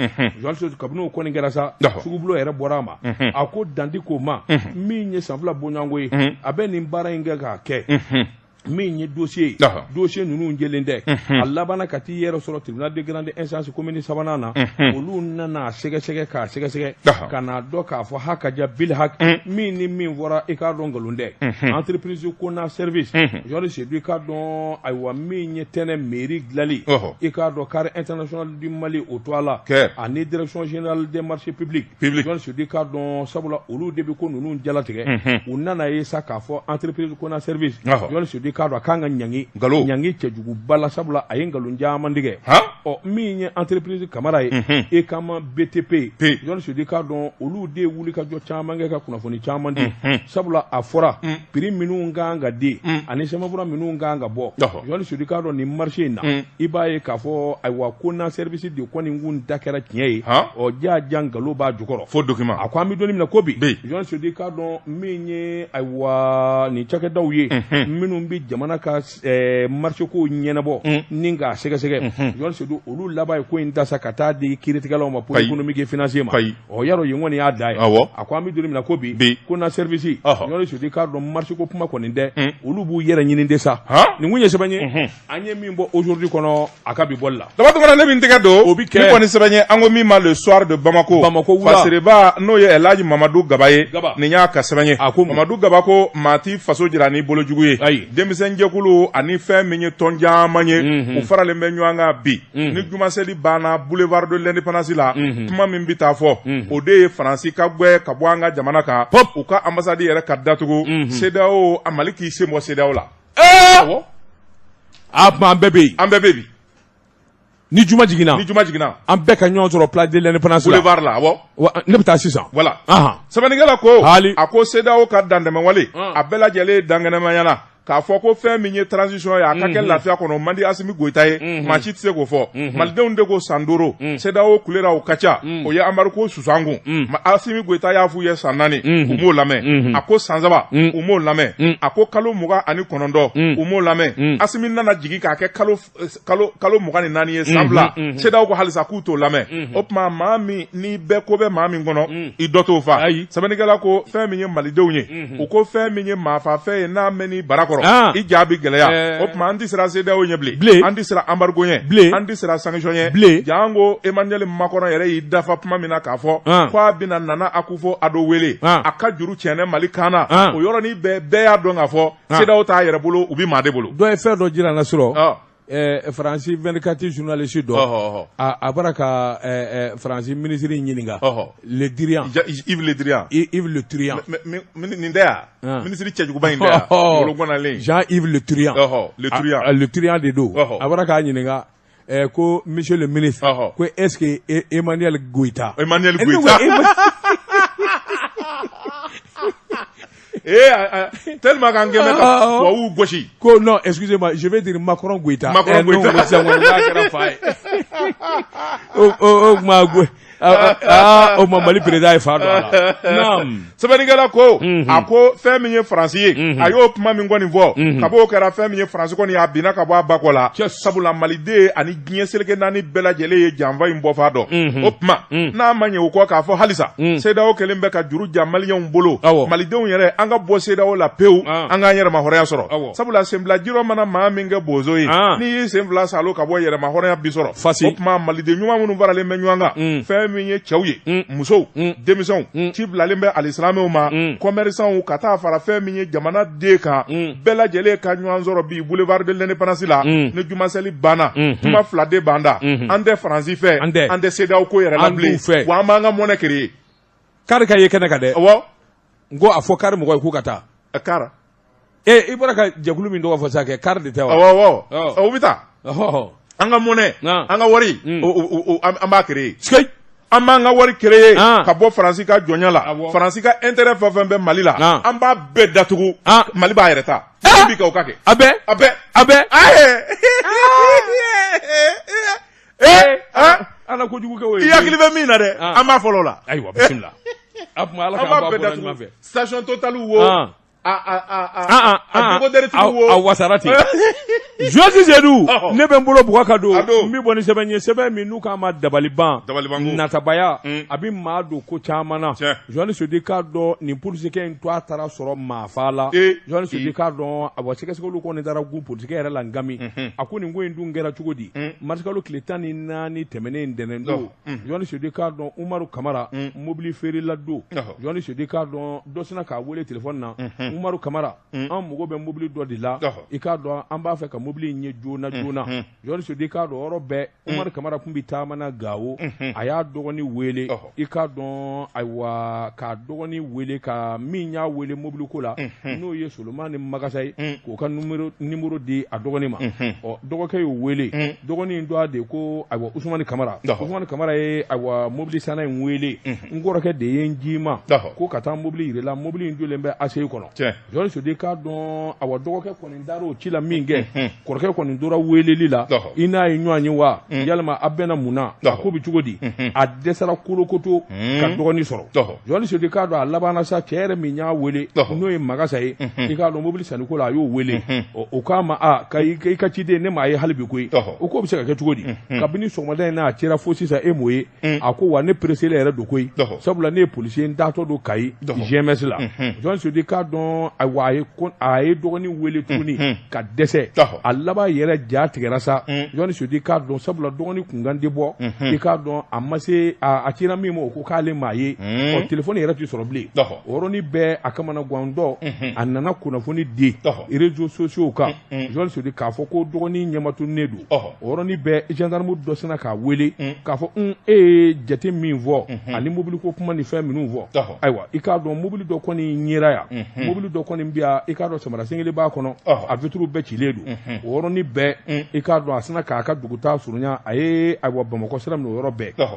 Journaliste, kabini o kɔni kɛra sa, sugubulon yɛrɛ bɔra a ma, a ko dandi k'o ma, min ye san 2 bonyanko ye, a bɛ nin baara in kɛ k'a kɛ. Min ye dossier ye, dossier ninnu jɛlen tɛ. A labanna ka t'i yɛrɛ sɔrɔ tribunal de grande instance commune sabanan na. Olu nana a sɛgɛsɛgɛ k'a sɛgɛsɛgɛ ka n'a dɔn k'a fɔ hakaja bil hak, min ni min fɔra, i k'a dɔn nkalon tɛ. Entreprise Kona Service, Jɔni Sedu, i k'a dɔn, ayiwa, min ye tɛnɛ mairie dilanli, i k'a dɔn Car International du Mali o to a la, ani direction générale des marchés publics. Jɔni Sedu, i k'a dɔn, sabula olu de bɛ ko ninnu jalatigɛ. U nana ye sa k'a fɔ entreprise Kona Service, Jɔni Sedu, i k'a dɔn, a kan ka ɲangi ɲangi cɛjuguba la, sabula a ye nkalon caman tigɛ. Ɔ, min ye entreprise Kamara ye, Ekama BTP, Jɔni Sedu, i k'a dɔn, olu de ye wulikajɔ caman kɛ ka kunnafoni caman di, sabula a fɔra prix minnu kan ka di ani sɛbɛnfura minnu kan ka bɔ. Jɔni Sedu, i k'a dɔn, nin marché in na, i b'a ye k'a fɔ, ayiwa, Kona Service de kɔni kun da kɛra tiɲɛ ye. Ɔ, ja ja nkalon b'a jukɔrɔ. Fo document. A ko an bɛ don min na ko bi, Jɔni Sedu, i k'a dɔn, min ye, ayiwa, nin cakɛdaw ye minnu bɛ jamana ka marché ko ɲɛnabɔ ni k'a sɛgɛsɛgɛ, Jɔni Sedu, olu laban ye ko in ta sa ka taa di kiiritigɛlaw ma, pôle économique et financier ma. Ɔ, yarɔ, yen kɔni y'a da ye. A ko an bɛ don min na ko bi, Kona Service, Jɔni Sedu, i k'a dɔn, marché ko kuma kɔni tɛ, olu b'u yɛrɛ ɲini de sa. Nin kun ye sɛbɛn ye an ye min bɔ Aujourd'hui kɔnɔ a ka bi bɔli la. Daba Tunkara, ne bɛ n tɛgɛ don o bɛ kɛ ni kɔni sɛbɛn ye, an ko min ma Le Soir de Bamako. Bamako wula. Fasiriba n'o ye Elhaji Mamadu Gaba ye. Gaba. Nin y'a ka sɛbɛn ye. A ko mun? Mamadu Gaba ko maa t'i faso jira n'i bolo jugu ye. Ayi. Denmisɛnjɛkulu ani fɛn min ye tɔn caman ye, u faralen bɛ ɲɔgɔn kan bi. Ni jumaseli banna boulevard de l'Indépendance la, kuma min bɛ taa fɔ, o de ye Faransi ka gwɛ ka bɔ an ka jamana kan. U ka ambassade yɛrɛ ka datugu. CEDEAO, a Mali k'i sen bɔ CEDEAO la. Awɔ. A tuma an bɛɛ bɛ yen. An bɛɛ bɛ bi. Ni juma jiginna. Ni juma jiginna. An bɛɛ ka ɲɔgɔn sɔrɔ place de l'Indépendance la. Boulevard la, awɔ. Wa ne bɛ taa sisan. Voilà. Sɛbɛnnikɛla ko, a ko CEDEAO ka dantɛmɛwale, a bɛɛ lajɛlen dankɛnɛmayana k'a fɔ ko fɛn min ye transition ye, a ka kɛ lafiya kɔnɔ, o man di Asimi Goyita ye, maa si tɛ se k'o fɔ. Malidenw de ko san 5, CEDEAO kulera, o ka ca, o ye embargo susu an kun. Asimi Goyita y'a f'u ye san 4, u m'o lamɛn. A ko san 3, u m'o lamɛn. A ko kalo 29, u m'o lamɛn. Asimi nana jigin k'a kɛ kalo 24 ye, san 2, CEDEAO ko halisa k'u t'o lamɛn. O tuma maa min ni bɛɛ ko bɛ maa min kɔnɔ, i dɔ t'o fa. Sɛbɛnnikɛla ko fɛn min ye malidenw ye, u ko fɛn min ye maafafɛn ye, n'a mɛn bara kɔrɔ, i ja bɛ gɛlɛya. O tuma an tɛ siran CEDEAO ɲɛ bilen, an tɛ siran embargo ɲɛ bilen, an tɛ siran sanction ɲɛ bilen. Janko Emmanuel Macron yɛrɛ y'i dafa kuma min na k'a fɔ k'a bɛna Nana Akufo-Addo wele a ka juru tiɲɛnɛ Mali kan na, o yɔrɔnin bɛɛ, bɛɛ y'a dɔn k'a fɔ CEDEAO t'a yɛrɛ bolo, u bɛ maa de bolo. Dɔ ye fɛn dɔ jira n na surɔ. Faransi 24 journaliste dɔ, a bɔra ka Faransi ministre ɲininka, Le Drian. Yves Le Drian. Yves Le Drian. Nin tɛ yan, ministre cɛjuguba in tɛ yan, bolokɔnalen. Jean-Yves Le Drian. Le Drian. Le Drian de don. A bɔra k'a ɲininka ko monsieur le ministre, ko est-ce que Emmanuel Goïta. Emmanuel Goïta. Eh, tellement qu'an kɛmɛ ka tubabuw gosi. Ko non, excusez-moi, je vais dire Macron Goïta. Macron Goïta. Sisan kɔni k'a kɛra fa ye. O tuma o tuma Mali président ye fa don a la. Naam. Sɛbɛnnikɛla ko, a ko fɛn min ye Faransi ye, a y'o kuma min kɔni fɔ, ka b'o kɛra fɛn min ye Faransi kɔni a binna ka bɔ a ba kɔ la. Sabula maliden ani diɲɛ seleke naani bɛɛ lajɛlen ye janfa in bɔfa dɔn. O tuma n'a ma ɲɛ o kɔ k'a fɔ halisa CEDEAO kɛlen bɛ ka juru ja maliyɛnw bolo, malidenw yɛrɛ, an ka bɔ CEDEAO la pewu, an k'an yɛrɛmahɔrɔnya sɔrɔ. Sabula senfila jirɔ mana maa min kɛ bozo ye, n'i y'i sen fila salo ka bɔ, yɛrɛmahɔrɔnya bi sɔrɔ. O tuma maliden ɲuman minnu faralen bɛ ɲɔgɔn kan, fɛn min ye cɛw ye, musow, denmisɛnw, ci bilalen bɛ alisilamɛw ma, commerçants, ka taa fara fɛn min ye jamana den kan, bɛɛ lajɛlen ka ɲɔgɔn sɔrɔ bi boulevard de l'Indépendance la. Ni jumaseli banna, kuma fila de b'an da: an tɛ Faransi fɛ, an tɛ CEDEAO ko yɛrɛ la bilen, wa an b'an ka monnaie créer. Kari ka ye kɛnɛ kan dɛ. Awɔ. N ko a fɔ kari mɔgɔ ye k'u ka taa. Kari. E, i bɔra ka jɛkulu min tɔgɔ fɔ sisan kɛ, kari de tɛ wa? Awɔ, awɔ. O bɛ taa. An ka monnaie, an ka wari, an b'a créer. An b'an ka wari créer ka bɔ Faransi ka jɔnya la. Faransi ka intérêt fɛn fɛn bɛ Mali la, an b'a bɛɛ datugu. Mali b'a yɛrɛ ta. Min bi kɛ, o ka kɛ. A bɛɛ. A bɛɛ. A bɛɛ. Ee. Ala kojugu kɛ o ye. I hakili bɛ min na dɛ, an b'a fɔlɔ la. Ayiwa, bisimila. A tuma Ala k'an b'a bɛɛ datugu. Station Total wo. A a wasara ten. Journaliste Seydou, ne bɛ n bolo bugɔ ka don n bɛ bɔ ni sɛbɛn ye, sɛbɛn min n'u k'a ma dabaliban. Natabaya, a bɛ maa don ko caman na. Journaliste Seydou, i k'a dɔn nin polisikɛ in to a taara sɔrɔ maafa la. Journaliste Seydou, i k'a dɔn, a sɛgɛsɛgɛliw kɔni taara gun polisikɛ yɛrɛ la Ngami. A ko nin ko in dun kɛra cogo di? Marisikalo tile 14 tɛmɛnen, ntɛnɛn don, Journaliste Seydou, i k'a dɔn, Umaru Kamara, mobili feerela don. Journaliste Seydou, i k'a dɔn, dɔ sinna k'a wele telefɔni na: Umaru Kamara, an mago bɛ mobili dɔ de la, i k'a dɔn an b'a fɛ ka mobili in ye joona joona. Journaliste Seydou, i k'a dɔn, yɔrɔ bɛɛ Umaru Kamara tun bɛ taama na Gawo. A y'a dɔgɔnin wele, i k'a dɔn, ayiwa, k'a dɔgɔnin wele ka min y'a wele mobili ko la, n'o ye Solomani Magasa ye, k'o ka numéro di a dɔgɔnin ma. Ɔ, dɔgɔkɛ y'o wele. Dɔgɔnin in tɔgɔ de ko, ayiwa, Usumani Kamara. Usumani Kamara ye, ayiwa, mobili sanna in wele: n kɔrɔkɛ de ye n ci n ma ko ka taa mobili yir'i la, mobili in jɔlen bɛ ACI kɔnɔ. Journaliste Seydou, i k'a dɔn, awa, dɔgɔkɛ kɔni taara o ci la min kɛ, kɔrɔkɛ kɔni tora weleli la: i n'a ye ɲɔgɔn ye wa? Yalima a bɛnna mun na? A ko bɛ cogo di? A dɛsɛra kolokoto ka dɔgɔnin sɔrɔ. Journaliste Seydou, i k'a dɔn, a labanna sa, cɛ yɛrɛ min y'a wele, n'o ye Magasa ye, i k'a dɔn, mobili sanniko la, a y'o wele. O k'a ma: a ka i ka ciden, ne m'a ye hali bi koyi. O ko bɛ se ka kɛ cogo di? Kabini sɔgɔmada in n'a cira fo sisan, e m'o ye. A ko wa ne pereselen yɛrɛ don koyi, sabula ne ye polisi ye, n taatɔ don Kayi GMS la. Journaliste Seydou, i k'a dɔn, ayiwa, a ye dɔgɔnin wele tuguni ka dɛsɛ. A laban yɛrɛ ja tigɛra sa. Journaliste Seydou, i k'a dɔn, sabula dɔgɔnin kunkan tɛ bɔ, i k'a dɔn, a ma se a cira min ma, o ko k'ale m'a ye. Ɔ, telefɔni yɛrɛ tɛ sɔrɔ bilen. O yɔrɔnin bɛɛ a kamana gantɔ, a nana kunnafoni di réseaux sociaux kan. Journaliste Seydou, k'a fɔ ko dɔgɔnin ɲɛmatunnen don. O yɔrɔnin bɛɛ gendarme dɔ sinna k'a wele k'a fɔ: e ye jate min fɔ ani mobili ko kuma ni fɛn minnu fɔ, ayiwa, i k'a dɔn, mobili dɔ kɔni yera yan, mobili dɔ kɔni bɛ yan, i k'a dɔn, samara sen kelen b'a kɔnɔ, a vitre bɛɛ cilen don. O yɔrɔnin bɛɛ, i k'a dɔn, a sinna k'a ka dugutaa surunya, a ye, ayiwa, Bamakɔ sira minɛ o yɔrɔ bɛɛ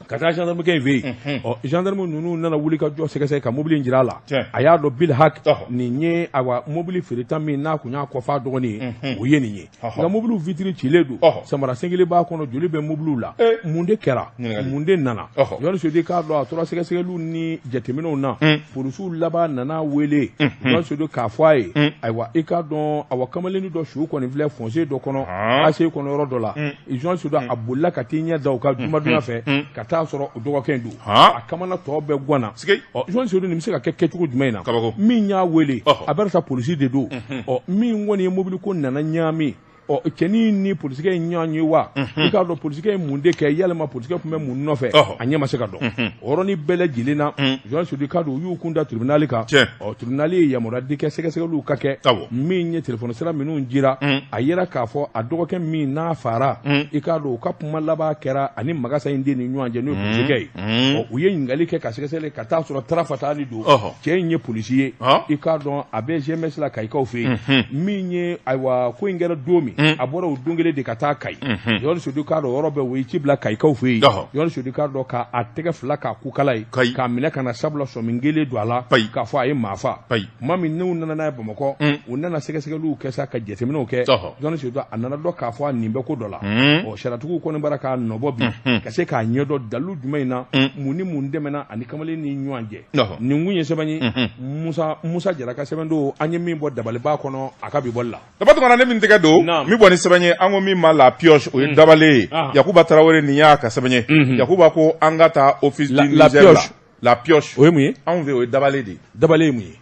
ka taa gendarme kɛ in fɛ yen. Ɔ, gendarme ninnu nana wuli ka jɔ sɛgɛsɛgɛ ka mobili in jira a la. A y'a dɔn bil hak, nin ye, ayiwa, mobili feereta min n'a kun y'a kɔfɔ a dɔgɔnin ye, o ye nin ye. Nka mobili vitre cilen don, samara sen kelen b'a kɔnɔ, joli bɛ mobiliw la. Mun de kɛra? Mun de nana? Journaliste Seydou, k'a dɔn, a tora sɛgɛsɛgɛliw ni jateminɛw na. Polisiw laban nana wele, journaliste Seydou, k'a fɔ a ye: ayiwa, i k'a dɔn, awa, kamalennin dɔ su kɔni filɛ fossé dɔ kɔnɔ, ACI kɔnɔ yɔrɔ dɔ la. Journaliste Seydou, a bolila ka t'i ɲɛ da o kan jumadonya fɛ ka taa sɔrɔ o dɔgɔkɛ in don, a kamana tɔ bɛɛ ganna. Ɔ, journaliste Seydou, nin bɛ se ka kɛ kɛcogo jumɛn in na? Min y'a wele, a bɛ sa polisi de don. Ɔ, min kɔni ye mobili ko nana ɲaami, ɔ, cɛnin ni polisikɛ ye ɲɔgɔn ye wa? I k'a dɔn, polisikɛ ye mun de kɛ? Yalima polisikɛ tun bɛ mun nɔfɛ? A ɲɛ ma se ka dɔn. O yɔrɔnin bɛɛ lajɛlen na, journaliste Seydou, k'a dɔn, u y'u kun da tribunal kan. Ɔ, tribunal ye yamaruya di kɛ sɛgɛsɛgɛliw ka kɛ. Min ye telefɔni sira minnu jira, a yera k'a fɔ a dɔgɔkɛ min n'a fara, i k'a dɔn, u ka kuma laban kɛra ani Magasa in den ni ɲɔgɔn cɛ, n'o ye polisikɛ ye. Ɔ, u ye ɲininkali kɛ ka sɛgɛsɛgɛli ka taa sɔrɔ tarafatali don. Cɛ in ye polisi ye, i k'a dɔn, a bɛ GMS la Kayikaw fɛ yen. Min ye, ayiwa, ko in kɛra don min, a bɔra o don kelen de ka taa Kayi. Journaliste Seydou, k'a dɔn, yɔrɔ bɛɛ o ye ci bila Kayikaw fɛ yen. Journaliste Seydou, k'a dɔn, k'a tɛgɛ fila k'a kukala ye k'a minɛ ka na, sabula sɔmi kelen don a la k'a fɔ a ye maa faa. Tuma min n'u nana n'a ye Bamakɔ, u nana sɛgɛsɛgɛliw kɛ sa ka jateminɛw kɛ. Journaliste Seydou, a nana dɔn k'a fɔ a nin bɛ ko dɔ la. Ɔ, sariyatigiw kɔni bɔra k'a nɔbɔ bi ka se k'a ɲɛdɔn dalilu jumɛn in na, mun ni mun tɛmɛna ani kamalen ni ɲɔgɔn cɛ. Nin kun ye sɛbɛn ye, Musa Jara ka sɛbɛn don, an ye min bɔ dabaliba kɔnɔ a ka bi bɔli la. Daba Tunkara, ne min tɛgɛ don min bɔ ni sɛbɛn ye, an ko min ma la pioche, o ye dabalen ye. Yakuba Tarawele, nin y'a ka sɛbɛn ye. Yakuba ko an ka taa office du La Niger la. pioche. La pioche. O ye mun ye? Anw fɛ, o ye dabalen de ye. Dabalen ye mun ye?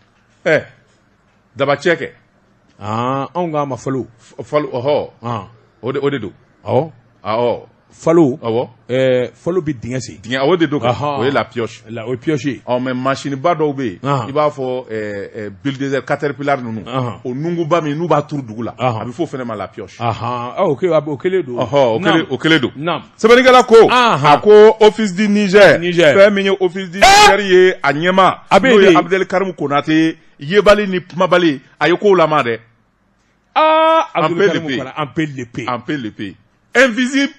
Ɛ, dabacɛ kɛ. Aa, anw k'a ma falo. Falo, ɔhɔ. O de don. Awɔ. Awɔ. Falo. Awɔ. Falo bɛ dingɛ sen. Dingɛ, o de don. O ye la pioche. La, o ye pioche ye. Ɔ, mais machine ba dɔw bɛ yen, i b'a fɔ bulldozer, caterpillar ninnu, o nunguba min n'u b'a turu dugu la, a bɛ fɔ o fana ma la pioche. O kelen don. Ɔhɔ, o kelen, o kelen don. Naam. Sɛbɛnnikɛla ko, a ko office du Niger, Niger. Fɛn min ye office du Niger ye, a ɲɛmaa, A bɛ n'o ye yen de. Abdel Karim Konate, yebali ni kumabali, a ye kow lama dɛ. Aa, En Abdul Karim PLP. Kona, en PLP. En PLP. Invisible,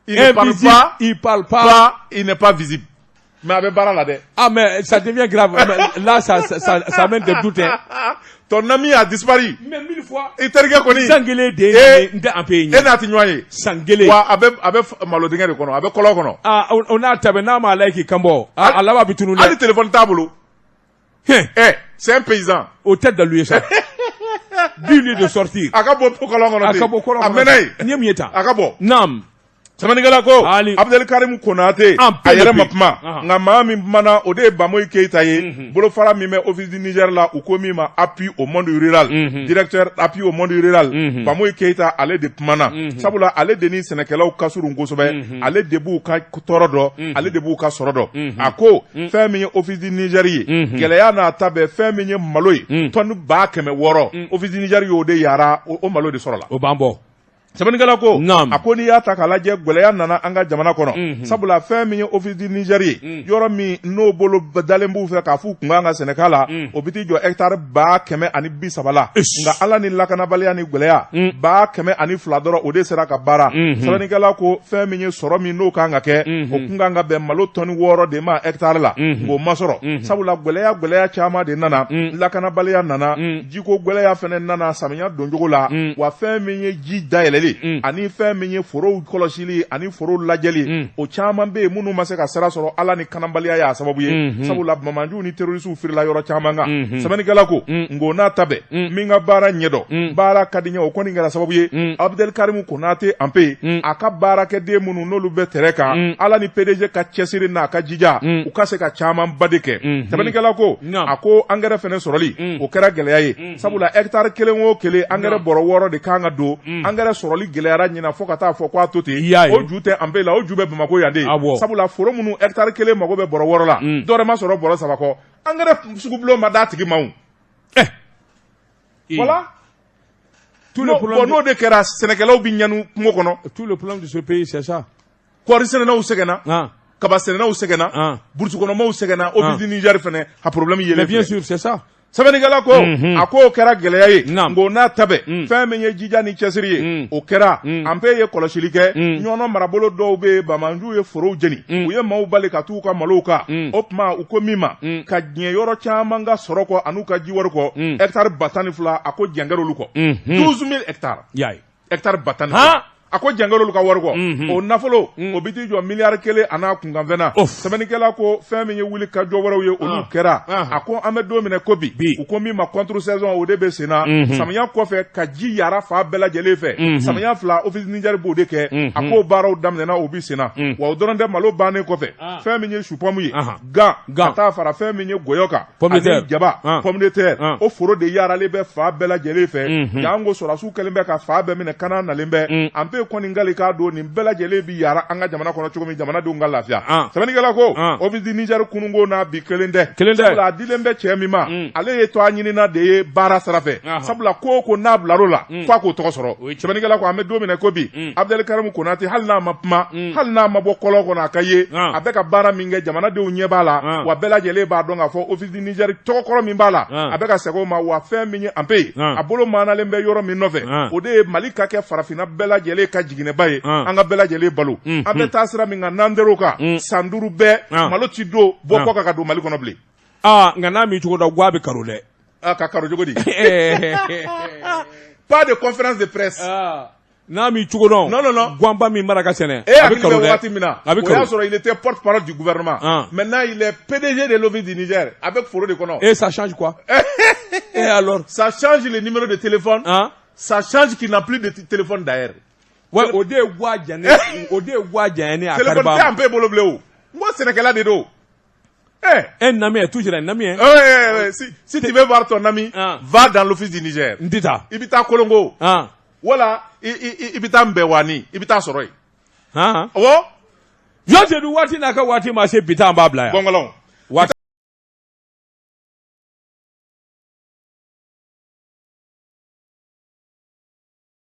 il ne parle Invisible, pas, il parle pas. Pas, il n'est pas visible. Mais a bɛ baara la dɛ. Ah, mais ça devient grave. Mais là, ça amène des doutes, hein. Ton ami a disparu. Mais mille fois. I terikɛ kɔni. San kelen de Eh. ye n tɛ an pe E n'a tɛ ɲɔgɔn ye. San kelen. Wa a bɛ malo dingɛ de kɔnɔ, a bɛ kɔlɔn kɔnɔ. Ah, o n'a ta bɛɛ, n'a m'a la k'i kan bɔ, a laban bɛ tunun Hali dɛ. téléphone t'a bolo. Hɛn. Ɛ. C'est un paysan. O tɛ dalu ye sa. Dis-lui de sortir. A ka bɔ kɔlɔn kɔnɔ. A ka bɔ kɔlɔn kɔnɔ. A mɛnna yen. Nin ye mun ye tan? A ka bɔ. Naam. Sɛbɛnnikɛla ko Ali. Abdelkarim Konate An a yɛrɛ ma PDP. kuma, nka maa min kumana, o de ye Bamoyi Keyita ye, bolofara min bɛ Office du Niger la, u ko min ma appui au monde rural, directeur appui au monde rural, Bamoyi Keyita, ale de kumana, sabula ale de ni sɛnɛkɛlaw ka surun kosɛbɛ, ale de b'u ka tɔɔrɔ dɔn, ale de b'u ka sɔrɔ dɔn. A ko fɛn min ye Office du Niger ye, gɛlɛya n'a ta bɛɛ, fɛn min ye malo ye, tɔni 600,000, Office du Niger y'o de yara, o malo de sɔrɔla. O b'an bɔ. Sɛbɛnnikɛla ko Naam. a ko n'i y'a ta k'a lajɛ, gɛlɛya nana an ka jamana kɔnɔ, sabula fɛn min ye Office du Niger ye, yɔrɔ min n'o bolo dalen b'u fɛ k'a f'u kun kan ka sɛnɛk'a la, o bɛ t'i jɔ hectare 130,000 la, nka Ala ni lakanabaliya ni gɛlɛya, 102,000 dɔrɔn o de sera ka baara. Sɛbɛnnikɛla ko fɛn min ye sɔrɔ min n'o kan ka kɛ, o kun kan ka bɛn malo tɔni 6 de ma hectare la, k'o ma sɔrɔ, sabula gɛlɛya caman de nana, lakanabaliya nana, jiko gɛlɛya fɛnɛ nana samiya doncogo la, wa fɛn min ye ji dayɛlɛli ani fɛn min ye forow kɔlɔsili ani forow lajɛli, o caman bɛ yen minnu ma se ka sira sɔrɔ, Ala ni kanabaliya y'a sababu ye, sabula banbaanciw ni terrorisiw firila yɔrɔ caman kan. Sɛbɛnnikɛla ko nko n'a ta bɛɛ, min ka baara ɲɛdɔn, baara ka di ɲɛ, o kɔni kɛra sababu ye Abdelkarim Konate Anpe a ka baarakɛden minnu n'olu bɛ terrain kan, Ala ni PDG ka cɛsiri n'a ka jija, u ka se ka camanba de kɛ. Sɛbɛnnikɛla ko a ko engrais fɛnɛ sɔrɔli, o kɛra gɛlɛya ye, sabula hectare kelen o kelen, engrais bɔrɔ 6 de kan ka don. Engrais sɔrɔli gɛlɛyara ɲina fo ka taa fɔ k'a to ten. O ju tɛ Anpe la, o ju bɛ Bamakɔ yan de, sabula foro minnu hectare kelen mago bɛ bɔrɔ 6 la, dɔwɛrɛ ma sɔrɔ bɔrɔ 3 kɔ, engrais sugubulon ma d'a tigi ma o. Voilà. Tout le problème. Bon, n'o de kɛra, sɛnɛkɛlaw bɛ ɲanu kungo kɔnɔ. Tout le problème de ce pays, c'est ça. Kɔɔri sɛnɛnaw sɛgɛnna, kaba sɛnɛnaw sɛgɛnna, burusukɔnɔmaw sɛgɛnna, Office du Niger fɛnɛ a problème yelen. Mais bien sûr, c'est ça. Sɛbɛnnikɛla ko a k'o kɛra gɛlɛya ye, nko n'a ta bɛɛ, fɛn min ye jija ni cɛsiri ye, o kɛra. Anpe ye kɔlɔsili kɛ Ɲɔnɔ marabolo dɔw bɛ yen, banbaanciw ye forow jeni, u ye maaw bali ka t'u ka malow kan. O tuma u ko min ma ka diɲɛ yɔrɔ caman ka sɔrɔ kɔ an'u ka jiwari kɔ, hectare 12,000, a ko jɛn kɛra olu kɔ, 12 000 hectares, hectare 12,000, a ko jɛn kɛra olu ka wari kɔ. O nafolo, o bɛ t'i jɔ miliyari 1 a n'a kunkanfɛn na. Sɛbɛnnikɛla ko fɛn min ye wuli ka jɔ wɛrɛw ye, olu kɛra. A ko an bɛ don min na ko bi, u ko min ma contre saison, o de bɛ sen na, samiya kɔfɛ ka ji yara fa bɛɛ lajɛlen fɛ, samiya fila, Office du Niger b'o de kɛ. A k'o baaraw daminɛna, o bɛ sen na. Wa o dɔrɔn tɛ, malo bannen kɔfɛ, fɛn min ye chou-pomme ye, gan, ka taa fara fɛn min ye gɔyɔ kan ani jaba, pomme de terre, o foro de yaralen bɛ fa bɛɛ lajɛlen fɛ. Janko sɔrɔdasiw kɛlen bɛ ka fa bɛɛ minɛ, kana nalen bɛ. Anpe kɔni kali k'a don nin bɛɛ lajɛlen bi yara an ka jamana kɔnɔ cogo min, jamanadenw ka lafiya. Sɛbɛnnikɛla ko Office du Niger kununko n'a bi kelen tɛ, sabula a dilen bɛ cɛ min ma, ale ye tɔgɔ ɲinina de ye baara sira fɛ, sabula ko o ko n'a bilar'o la, f'a k'o tɔgɔ sɔrɔ. Sɛbɛnnikɛla ko an bɛ don min na ko bi, Abdelkarim Konate, hali n'a ma kuma, hali n'a ma bɔ kɔlɔn kɔnɔ a ka ye, a bɛ ka baara min kɛ, jamanadenw ɲɛ b'a la, wa bɛɛ lajɛlen b'a dɔn k'a fɔ Office du Niger tɔgɔkɔrɔ min b'a la, a bɛ ka segin o ma. Wa fɛn min ye Anpe ye, a bolo maanalen bɛ yɔrɔ min nɔfɛ, o de ye Mali ka kɛ farafinna bɛɛ lajɛlen ka jiginɛba ye, an ka bɛɛ lajɛlen balo. An bɛ taa sira min kan, n'an dar'o kan, san 5 bɛɛ malo ti don bɔ kɔ kan ka don Mali kɔnɔ bilen. Aa, nka n'a m'i cogo dɔn, guwa bɛ karo dɛ. Ah, ka karo cogo di? Pas de conférence de presse. N'a m'i cogo dɔn. Non, non, non. Guwanba min mara ka sɛnɛ. E hakili bɛ waati min na, o y'a sɔrɔ il était porte-parole du gouvernement. Maintenant il est PDG de l'Office du Niger avec foro de kɔnɔ. Et ça change quoi? Et alors? Ça change le numéro de téléphone. Ça change qu'il n'a plus de téléphone d'ailleurs. Ouais, o de ye guwa jɛnnen, o de ye guwa jɛnnen a Téléphone kariba. tɛ Anpe bolo bilen o. N ko sɛnɛkɛla de don. Eh. Un ami est toujours un ami. Hein? Ouais, si tu veux voir ton ami, va dans l'Office du Niger. N tɛ taa. I bɛ taa Kolongo. Wala i bɛ taa Nbɛwani, i bɛ taa sɔrɔ yen. Awɔ. Jɔn Sedu, waati n'a ka waati ma se, bi taa an b'a bila yan. Gɔngɔlɔn.